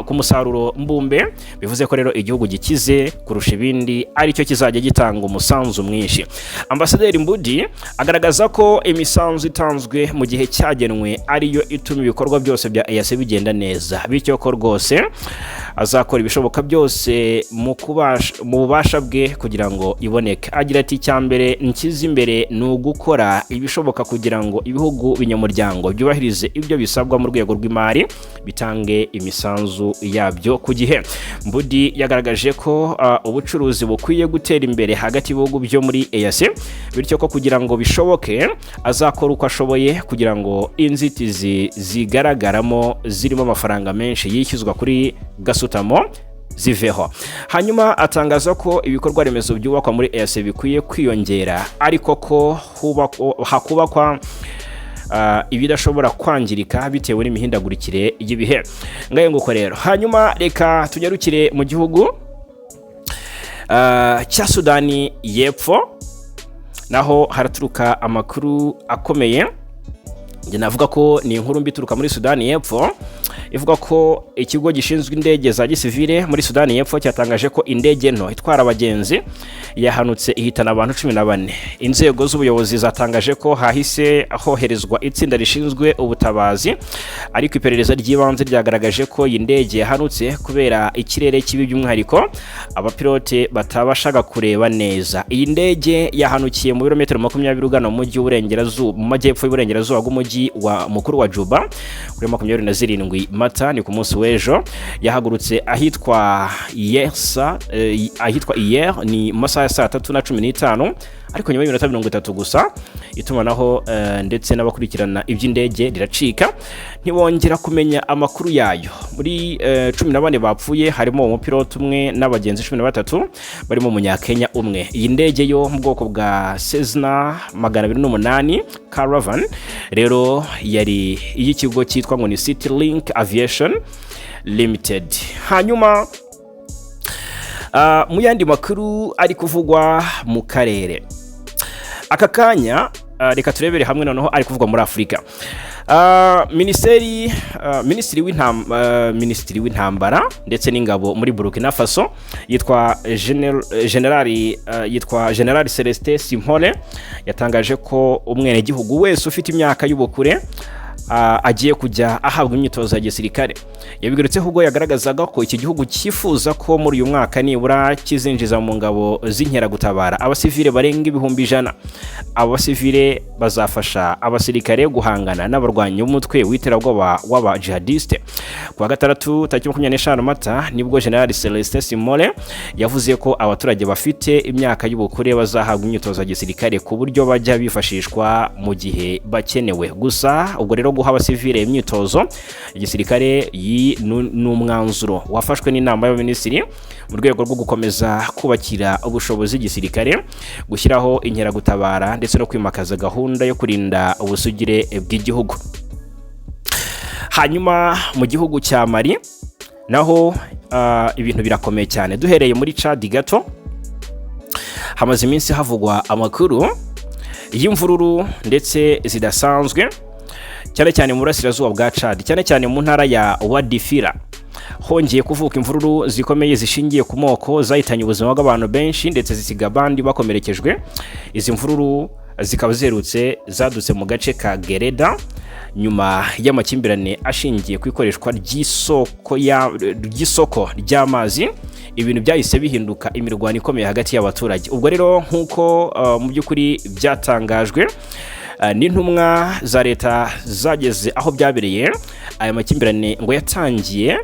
ku musaruro mbumbe. Bivuze ko rero igihugu gikize kurusha ibindi aricyo kizajya gitanga umusanzu mwinshi. Ambasaderi Mbudi agaragaza ko imisanzu itanzwe mu gihe cyagenwe ariyo ituma ibikorwa byose bya EAC bigenda neza, bityo ko rwose azakora ibishoboka byose mu bubasha bwe kugira ngo iboneke. Agira ati: "Icya mbere nshyize imbere ni ugukora ibishoboka kugira ngo ibihugu binyamuryango byubahirize ibyo bisabwa mu rwego rw'imari, bitange imisanzu yabyo ku gihe." Mbudi yagaragaje ko ubucuruzi bukwiye gutera imbere hagati y'ibihugu byo muri EAC, bityo ko kugira ngo bishoboke azakora uko ashoboye kugira ngo inzitizi zigaragaramo zirimo amafaranga menshi yishyuzwa kuri gasutamo ziveho. Hanyuma atangaza ko ibikorwa remezo byubakwa muri EAC bikwiye kwiyongera, ariko ko hakubakwa ibidashobora kwangirika bitewe n'imihindagurikire y'ibihe. Ngayo nguko rero. Hanyuma reka tunyarukire mu gihugu cya Sudani y'Epfo, naho haraturuka amakuru akomeye. Njye navuga ko ni inkuru mbi ituruka muri Sudani y'Epfo, ivuga ko ikigo gishinzwe indege za gisivile muri Sudani y'Epfo cyatangaje ko indege nto itwara abagenzi yahanutse ihitana abantu 14. Inzego z'ubuyobozi zatangaje ko hahise hoherezwa itsinda rishinzwe ubutabazi, ariko iperereza ry'ibanze ryagaragaje ko iyi ndege yahanutse kubera ikirere kibi, by'umwihariko abapilote batabashaga kureba neza. Iyi ndege yahanukiye mu birometero 20 ugana mu mujyi w'uburengerazuba, mu majyepfo y'uburengerazuba bw'umujyi wa mukuru wa Juba, kuri 27 Mata, ni ku munsi w'ejo. Yahagurutse ahitwa Yersa, ahitwa Iyer, ni mu masaha ya saa 3:15, ariko nyuma y'iminota 30 gusa itumanaho ndetse n'abakurikirana iby'indege riracika, ntibongera kumenya amakuru yayo. Muri 14 bapfuye harimo umupilote umwe n'abagenzi 13 barimo umunyakenya umwe. Iyi ndege yo mu bwoko bwa Cessna 208 Caravan rero yari iy'ikigo cyitwa ngo ni City Link Aviation Limited. Hanyuma mu yandi makuru ari kuvugwa mu karere aka kanya, reka turebere hamwe noneho ari kuvugwa muri Afurika. Minisiteri minisitiri w'intambara ndetse n'ingabo muri Burkina Faso yitwa General Celestin Simpore yatangaje ko umwenegihugu wese ufite imyaka y'ubukure agiye kujya ahabwa imyitozo ya gisirikare. Yabigarutseho ubwo yagaragazaga ko iki gihugu cyifuza ko muri uyu mwaka nibura kizinjiza mu ngabo z'inkeragutabara abasivile barenga 100,000. Abo basivile bazafasha abasirikare guhangana n'abarwanyi b'umutwe w'iterabwoba w'aba jihadiste. Ku wa gatandatu tariki 25 Mata nibwo General Celestin Simore yavuze ko abaturage bafite imyaka y'ubukure bazahabwa imyitozo ya gisirikare ku buryo bajya bifashishwa mu gihe bakenewe gusa. Ubwo rero guha abasivile imyitozo ya gisirikare iyi ni umwanzuro wafashwe n'inama y'abaminisitiri mu rwego rwo gukomeza kubakira ubushobozi igisirikare, gushyiraho inkeragutabara ndetse no kwimakaza gahunda yo kurinda ubusugire bw'igihugu. Hanyuma mu gihugu cya Mali naho ibintu birakomeye cyane. Duhereye muri Chad gato, hamaze iminsi havugwa amakuru y'imvururu ndetse zidasanzwe, cyane cyane mu burasirazuba bwa Chad, cyane cyane mu ntara ya Wadifira. Hongeye kuvuka imvururu zikomeye zishingiye ku moko zahitanye ubuzima bw'abantu benshi ndetse zisiga abandi bakomerekejwe. Izi mvururu zikaba ziherutse zadutse mu gace ka Gereda nyuma y'amakimbirane ashingiye ku ikoreshwa ry'isoko ry'amazi, ibintu byahise bihinduka imirwano ikomeye hagati y'abaturage. Ubwo rero nk'uko mu by'ukuri byatangajwe N'intumwa za leta zageze aho byabereye. Aya makimbirane ngo yatangiye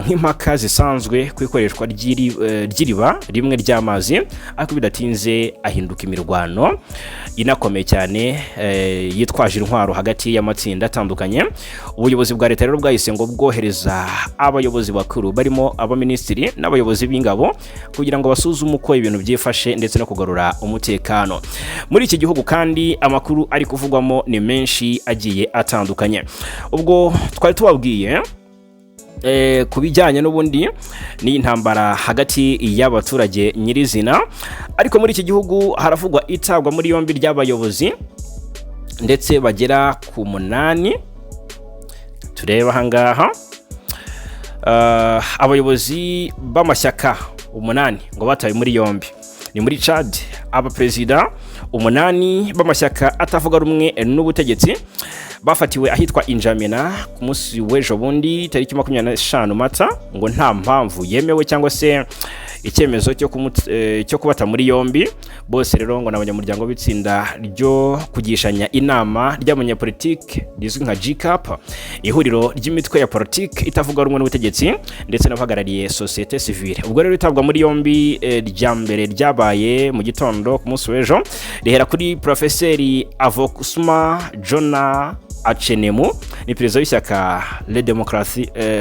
nk'impaka zisanzwe ku ikoreshwa ry'iriba rimwe ry'amazi, ariko bidatinze ahinduka imirwano inakomeye cyane yitwaje intwaro hagati y'amatsinda atandukanye. Ubuyobozi bwa leta rero bwahise ngo bwohereza abayobozi bakuru barimo abaminisitiri n'abayobozi b'ingabo kugira ngo basuzume uko ibintu byifashe ndetse no kugarura umutekano muri iki gihugu. Kandi amakuru ari kuvugwamo ni menshi agiye atandukanye. Ubwo twari tubabwiye ku bijyanye n'ubundi n'intambara hagati y'abaturage nyirizina, ariko muri iki gihugu haravugwa itabwa muri yombi ry'abayobozi ndetse bagera ku 8. Tureba ahangaha, abayobozi b'amashyaka 8 ngo batawe muri yombi. Ni muri Chad, abaperezida 8 b'amashyaka atavuga rumwe n'ubutegetsi bafatiwe ahitwa Injamena ku munsi w'ejo bundi tariki 25 Mata, ngo nta mpamvu yemewe cyangwa se icyemezo cyo kubata muri yombi. Bose rero ngo ni abanyamuryango b'itsinda ryo kugishanya inama ry'abanyapolitike rizwi nka GCAP, ihuriro ry'imitwe ya politiki itavuga rumwe n'ubutegetsi, ndetse n'abahagarariye sosiyete sivile. Ubwo rero itabwa muri yombi rya mbere ryabaye mu gitondo ku munsi w'ejo, rihera kuri Profeseri Avokusma Jona Acenemu, ni perezida w'ishyaka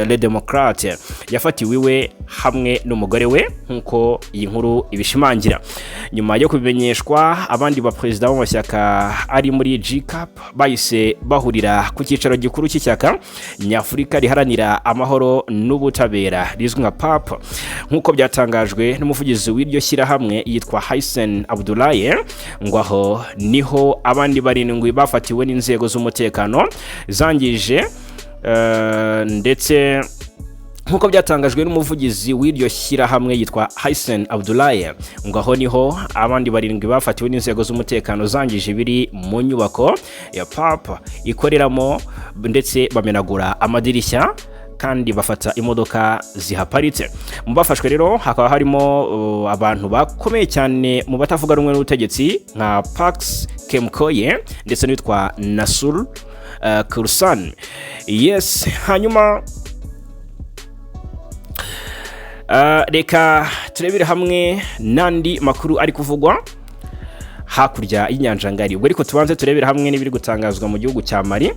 Le Democrate. Yafatiwe iwe hamwe n'umugore we, nk'uko iyi nkuru ibishimangira. Nyuma yo kubimenyeshwa, abandi baperezida b'amashyaka ari muri GCAP bahise bahurira ku cyicaro gikuru cy'ishyaka nyafurika riharanira amahoro n'ubutabera rizwi nka PAP, nk'uko byatangajwe n'umuvugizi w'iryo shyirahamwe yitwa Hisen Abdoulaye. Ngo aho niho abandi 7 bafatiwe n'inzego z'umutekano zangije ndetse nk'uko byatangajwe n'umuvugizi w'iryo shyirahamwe yitwa Hisen Abdoulaye, ngo aho niho abandi 7 bafatiwe n'inzego z'umutekano zangije ibiri mu nyubako ya PAP ikoreramo, ndetse bamenagura amadirishya kandi bafata imodoka zihaparitse. Mu bafashwe rero hakaba harimo abantu bakomeye cyane mu batavuga rumwe n'ubutegetsi nka Pax Kemkoye ndetse n'uwitwa Nasur Kursan. Yes, hanyuma reka turebere hamwe n'andi makuru ari kuvugwa hakurya y'inyanja ngari. Ubwo ariko tubanze turebere hamwe n'ibiri gutangazwa mu gihugu cya Mali.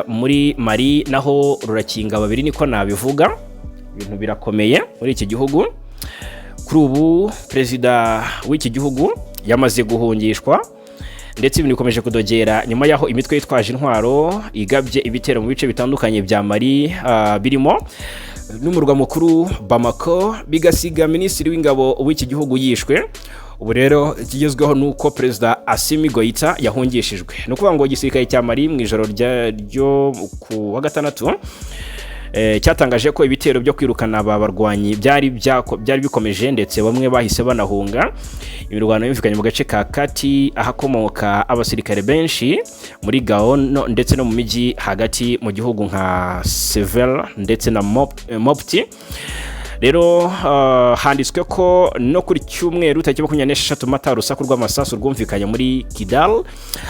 Muri Mali naho rurakinga babiri, niko nabivuga. Ibintu birakomeye muri iki gihugu. Kuri ubu perezida w'iki gihugu yamaze guhungishwa, ndetse ibintu bikomeje kudogera nyuma y'aho imitwe yitwaje intwaro igabye ibitero mu bice bitandukanye bya Mali, birimo n'umurwa mukuru Bamako, bigasiga minisitiri w'ingabo w'iki gihugu yishwe. Ubu rero ikigezweho ni uko Perezida Assimi Goita yahungishijwe. Ni ukuvuga ngo igisirikare cya Mali mu ijoro ryo ku wa gatandatu cyatangaje ko ibitero byo kwirukana aba barwanyi byari bikomeje, ndetse bamwe bahise banahunga. Imirwano yumvikanye mu gace ka Kati ahakomoka abasirikare benshi muri Gao ndetse no mu mijyi hagati mu gihugu nka Seville ndetse na Mopti. Rero handitswe ko no kuri cyumweru tariki 26 Mata urusaku rw'amasasu rwumvikanye muri Kidal.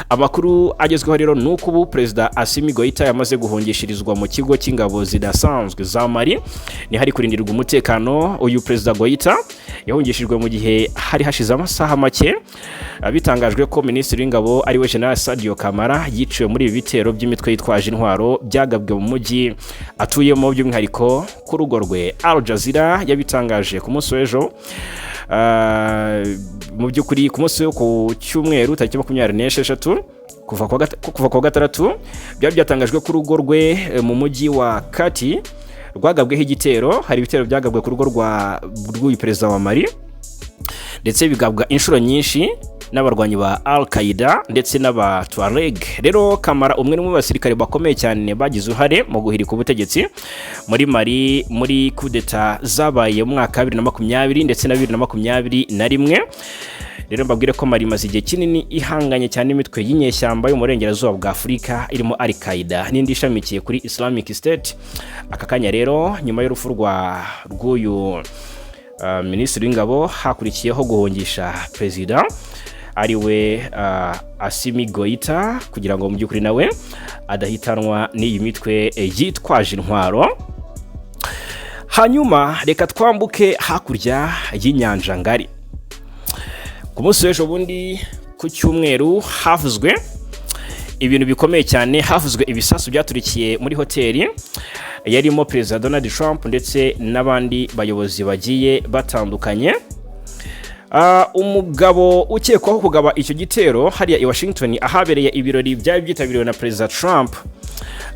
Amakuru agezweho rero ni uko ubu Perezida Assimi Goita yamaze guhungishirizwa mu kigo cy'ingabo zidasanzwe za Mali, ni hari kurindirwa umutekano. Uyu Perezida Goita yahungishijwe mu gihe hari hashize amasaha make bitangajwe ko minisitiri w'ingabo ariwe General Sadio Kamara yiciwe muri ibi bitero by'imitwe yitwaje intwaro byagabwe mu mujyi atuyemo, by'umwihariko ku rugo rwe. Al Jazeera yabitangaje ku munsi w'ejo. Mu by'ukuri ku munsi wo ku cyumweru tariki 26, kuva ku wa gatandatu byari byatangajwe ko urugo rwe mu mujyi wa Kati rwagabweho igitero. Hari ibitero byagabwe ku rugo rw'uyu perezida wa Mali, ndetse bigabwa inshuro nyinshi n'abarwanyi ba Al Qaeda ndetse n'aba Tuareg. Rero Kamara, umwe mu basirikare bakomeye cyane bagize uruhare mu guhirika ubutegetsi muri Mali muri kudeta zabaye mu mwaka wa 2020 ndetse na 2021. Rero mbabwire ko Mali imaze igihe kinini ihanganye cyane n'imitwe y'inyeshyamba yo mu burengerazuba bwa Afurika irimo Al Qaeda n'indi ishamikiye kuri Islamic State. Aka kanya rero, nyuma y'urupfu rw'uyu minisitiri w'ingabo, hakurikiyeho guhungisha perezida. ari we Assimi Goita, kugira ngo mu by'ukuri nawe adahitanwa n'iyi mitwe yitwaje intwaro. Hanyuma reka twambuke hakurya y'inyanja ngari. Ku munsi w'ejo bundi ku cyumweru havuzwe ibintu bikomeye cyane. Havuzwe ibisasu byaturikiye muri hoteli yarimo Perezida Donald Trump ndetse n'abandi bayobozi bagiye batandukanye. Umugabo ukekwaho kugaba icyo gitero hariya i Washington ahabereye ibirori byari byitabiriwe na Perezida Trump,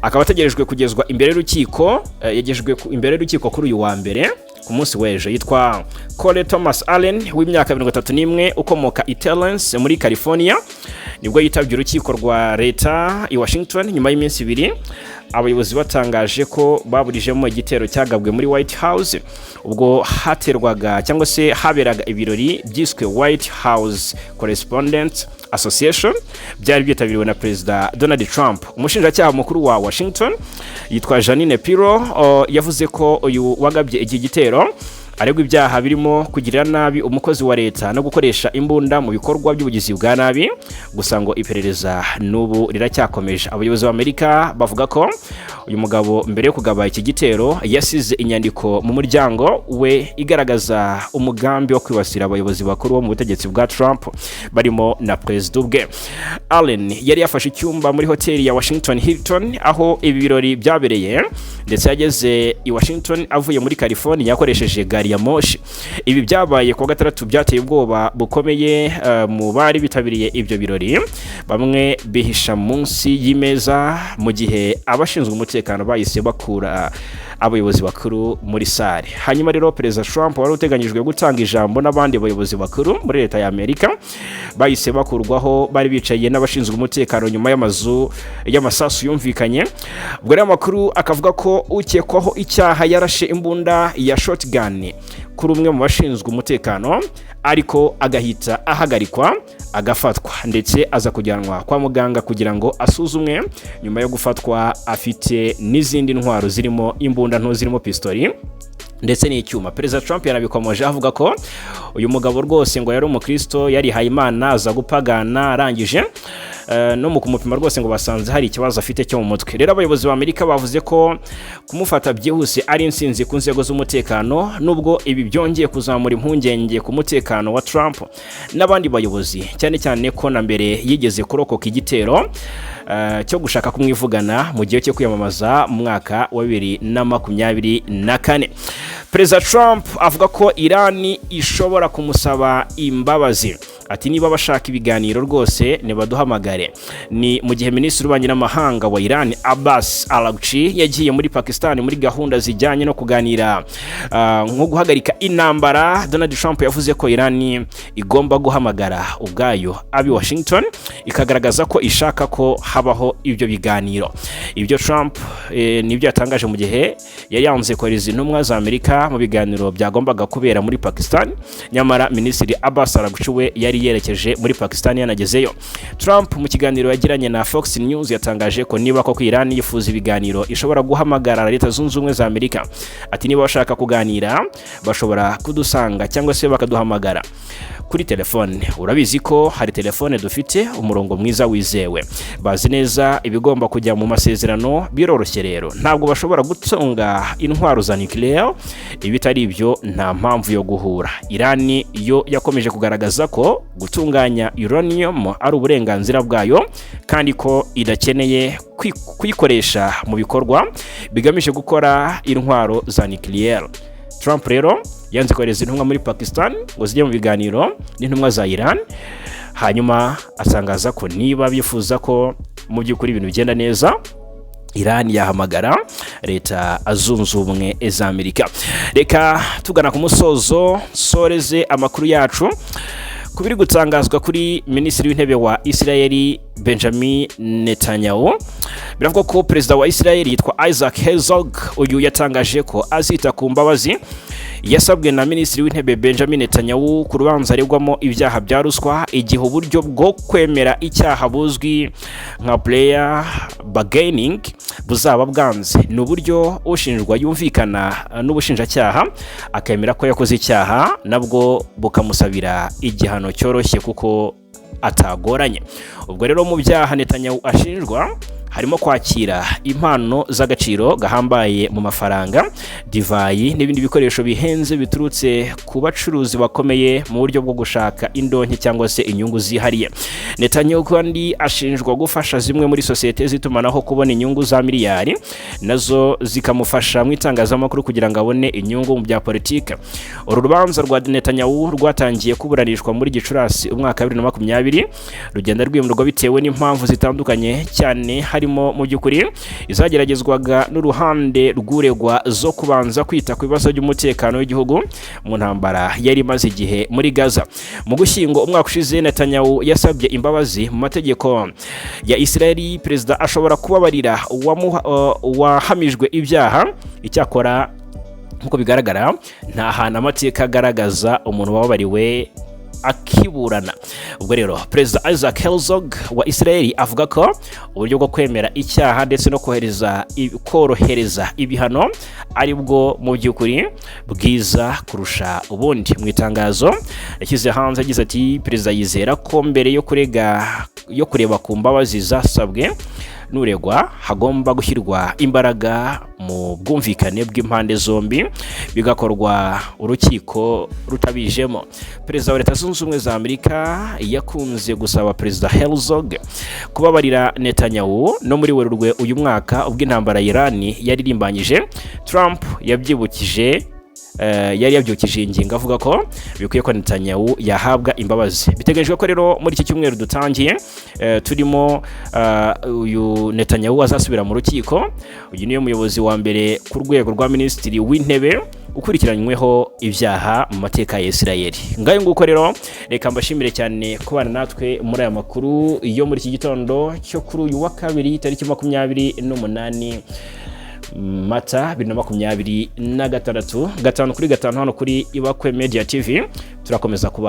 akaba ategerejwe kugezwa imbere y'urukiko, yagejejwe imbere y'urukiko kuri uyu wa mbere, ku munsi w'ejo. Yitwa Cole Thomas Allen w'imyaka 31, ukomoka i Torrance muri California. Nibwo yitabye urukiko rwa leta i Washington nyuma y'iminsi 2 abayobozi batangaje ko baburijemo igitero cyagabwe muri White House ubwo haterwaga cyangwa se haberaga ibirori byiswe White House Correspondents Association byari byitabiriwe na Perezida Donald Trump. Umushinjacyaha mukuru wa Washington yitwa Jeanine Pirro yavuze ko uyu wagabye iki gitero aregwa ibyaha birimo kugirira nabi umukozi wa leta no gukoresha imbunda mu bikorwa by'ubugizi bwa nabi. Gusa ngo iperereza n'ubu riracyakomeje. Abayobozi b'Amerika bavuga ko uyu mugabo mbere yo kugaba iki gitero yasize inyandiko mu muryango we igaragaza umugambi wo kwibasira abayobozi bakuru bo mu butegetsi bwa Trump, barimo na perezida ubwe. Allen yari yafashe icyumba muri hoteli ya Washington Hilton aho ibi birori byabereye, ndetse yageze i Washington avuye muri California akoresheje gari ya moshi. Ibi byabaye kuwa gatandatu byateye ubwoba bukomeye mu bari bitabiriye ibyo birori, bamwe bihisha munsi y'imeza mu gihe abashinzwe umutekano bahise bakura abayobozi bakuru muri salle. Hanyuma rero Perezida Trump wari uteganyijwe gutanga ijambo n'abandi bayobozi bakuru muri leta ya Amerika bahise bakurwaho bari bicaye n'abashinzwe umutekano nyuma y'amazu y'amasasu yumvikanye. Ubwo rero amakuru akavuga ko ukekwaho icyaha yarashe imbunda ya shotgun kuri umwe mu bashinzwe umutekano, ariko agahita ahagarikwa, agafatwa, ndetse aza kujyanwa kwa muganga kugira ngo asuzumwe nyuma yo gufatwa afite n'izindi ntwaro zirimo imbunda nto, zirimo pistori ndetse n'icyuma. Perezida Trump yanabikomoje avuga ko uyu mugabo rwose ngo yari umukristo yarihaye Imana, aza gupagana arangije no mu kumupima rwose ngo basanze hari ikibazo afite cyo mu mutwe. Rero abayobozi ba Amerika bavuze ko kumufata byihuse ari insinzi ku nzego z'umutekano, nubwo ibi byongeye kuzamura impungenge ku mutekano wa Trump n'abandi bayobozi, cyane cyane ko na mbere yigeze kurokoka igitero cyo gushaka kumwivugana mu gihe cyo kwiyamamaza mu mwaka wa 2024. Perezida Trump avuga ko Irani ishobora kumusaba imbabazi. Ati: "Niba bashaka ibiganiro rwose nibaduhamagare." Ni mu gihe Minisitiri w'Ububanyi n'Amahanga wa Iran Abbas Araghchi yagiye muri Pakistan muri gahunda zijyanye no kuganira nko guhagarika intambara. Donald Trump yavuze ko Iran igomba guhamagara ubwayo abi Washington ikagaragaza ko ishaka ko habaho ibyo biganiro. Ibyo Trump nibyo yatangaje mu gihe yari yanze kohereza intumwa za Amerika mu biganiro byagombaga kubera muri Pakistan, nyamara Minisitiri Abbas Araghchi we yari yerekeje muri Pakistan, yanagezeyo. Trump mu kiganiro yagiranye na Fox News yatangaje ko niba koko Iran yifuza ibiganiro ishobora guhamagara Leta Zunze Ubumwe za Amerika. Ati: "Niba bashaka kuganira bashobora kudusanga cyangwa se bakaduhamagara kuri telefone. Urabizi ko hari telefone, dufite umurongo mwiza wizewe, bazi neza ibigomba kujya mu masezerano, biroroshye. Rero ntabwo bashobora gutunga intwaro za nuclear, ibitari ibyo nta mpamvu yo guhura." Iran yo yakomeje kugaragaza ko gutunganya uranium ari uburenganzira bwayo kandi ko idakeneye kuyikoresha mu bikorwa bigamije gukora intwaro za nuclear. Trump rero yanze kohereza intumwa muri Pakistan ngo zijye mu biganiro n'intumwa za Iran, hanyuma atangaza ko niba bifuza ko mu by'ukuri ibintu bigenda neza, Iran yahamagara Leta Zunze Ubumwe za Amerika. Reka tugana ku musozo soreze amakuru yacu ku biri gutangazwa kuri Minisitiri w'Intebe wa Israel Benjamin Netanyahu. Biravuga ko Perezida wa Israel yitwa Isaac Herzog, uyu yatangaje ko azita ku mbabazi yasabwe na Minisitiri w'Intebe Benjamin Netanyahu ku rubanza aregwamo ibyaha bya ruswa, igihe uburyo bwo kwemera icyaha buzwi nka plea bargaining buzaba bwanze. Ni uburyo ushinjwa yumvikana n'ubushinjacyaha akemera ko yakoze icyaha, nabwo bukamusabira igihano cyoroshye kuko atagoranye. Ubwo rero mu byaha Netanyahu ashinjwa harimo kwakira impano z'agaciro gahambaye mu mafaranga, divayi n'ibindi bikoresho bihenze biturutse ku bacuruzi bakomeye mu buryo bwo gushaka indonke cyangwa se inyungu zihariye. Netanyahu kandi ashinjwa gufasha zimwe muri sosiyete z'itumanaho kubona inyungu za miliyari, nazo zikamufasha mu itangazamakuru kugira ngo abone inyungu mu bya politike. Uru rubanza rwa Netanyahu rwatangiye kuburanishwa muri Gicurasi umwaka wa 2020, rugenda rwimurwa bitewe n'impamvu zitandukanye, cyane harimo mu by'ukuri izageragezwaga n'uruhande rw'uregwa zo kubanza kwita ku bibazo by'umutekano w'igihugu mu ntambara yari imaze igihe muri Gaza. Mu Gushyingo umwaka ushize, Netanyahu yasabye imbabazi. Mu mategeko ya Israeli, perezida ashobora kubabarira uwahamijwe ibyaha. Icyakora nk'uko bigaragara, nta hantu amateka agaragaza umuntu wababariwe akiburana. Ubwo rero Perezida Isaac Herzog wa Israel avuga ko uburyo bwo kwemera icyaha ndetse no korohereza ibihano ari bwo mu by'ukuri bwiza kurusha ubundi. Mu itangazo yashyize hanze agize ati: "Perezida yizera ko mbere yo kurega yo kureba ku mbabazi zasabwe n'uregwa, hagomba gushyirwa imbaraga mu bwumvikane bw'impande zombi, bigakorwa urukiko rutabijemo." Perezida wa Leta Zunze Ubumwe za Amerika yakunze gusaba Perezida Herzog kubabarira Netanyahu. No muri Werurwe uyu mwaka, ubwo intambara ya Irani yaririmbanyije, Trump yabyibukije yari yabyukije iyi ngingo, avuga ko bikwiye ko Netanyahu yahabwa imbabazi. Biteganyijwe ko rero muri iki cyumweru dutangiye turimo uyu Netanyahu azasubira mu rukiko. Uyu niwe muyobozi wa mbere ku rwego rwa minisitiri w'intebe ukurikiranyweho ibyaha mu mateka ya Israel. Ngayo nguko rero, reka mbashimire cyane kubana natwe muri aya makuru yo muri iki gitondo cyo kuri uyu wa kabiri, tariki 28 Mata 2026. 5 kuri 5 hano kuri Ibakwe Media TV turakomeza kubana.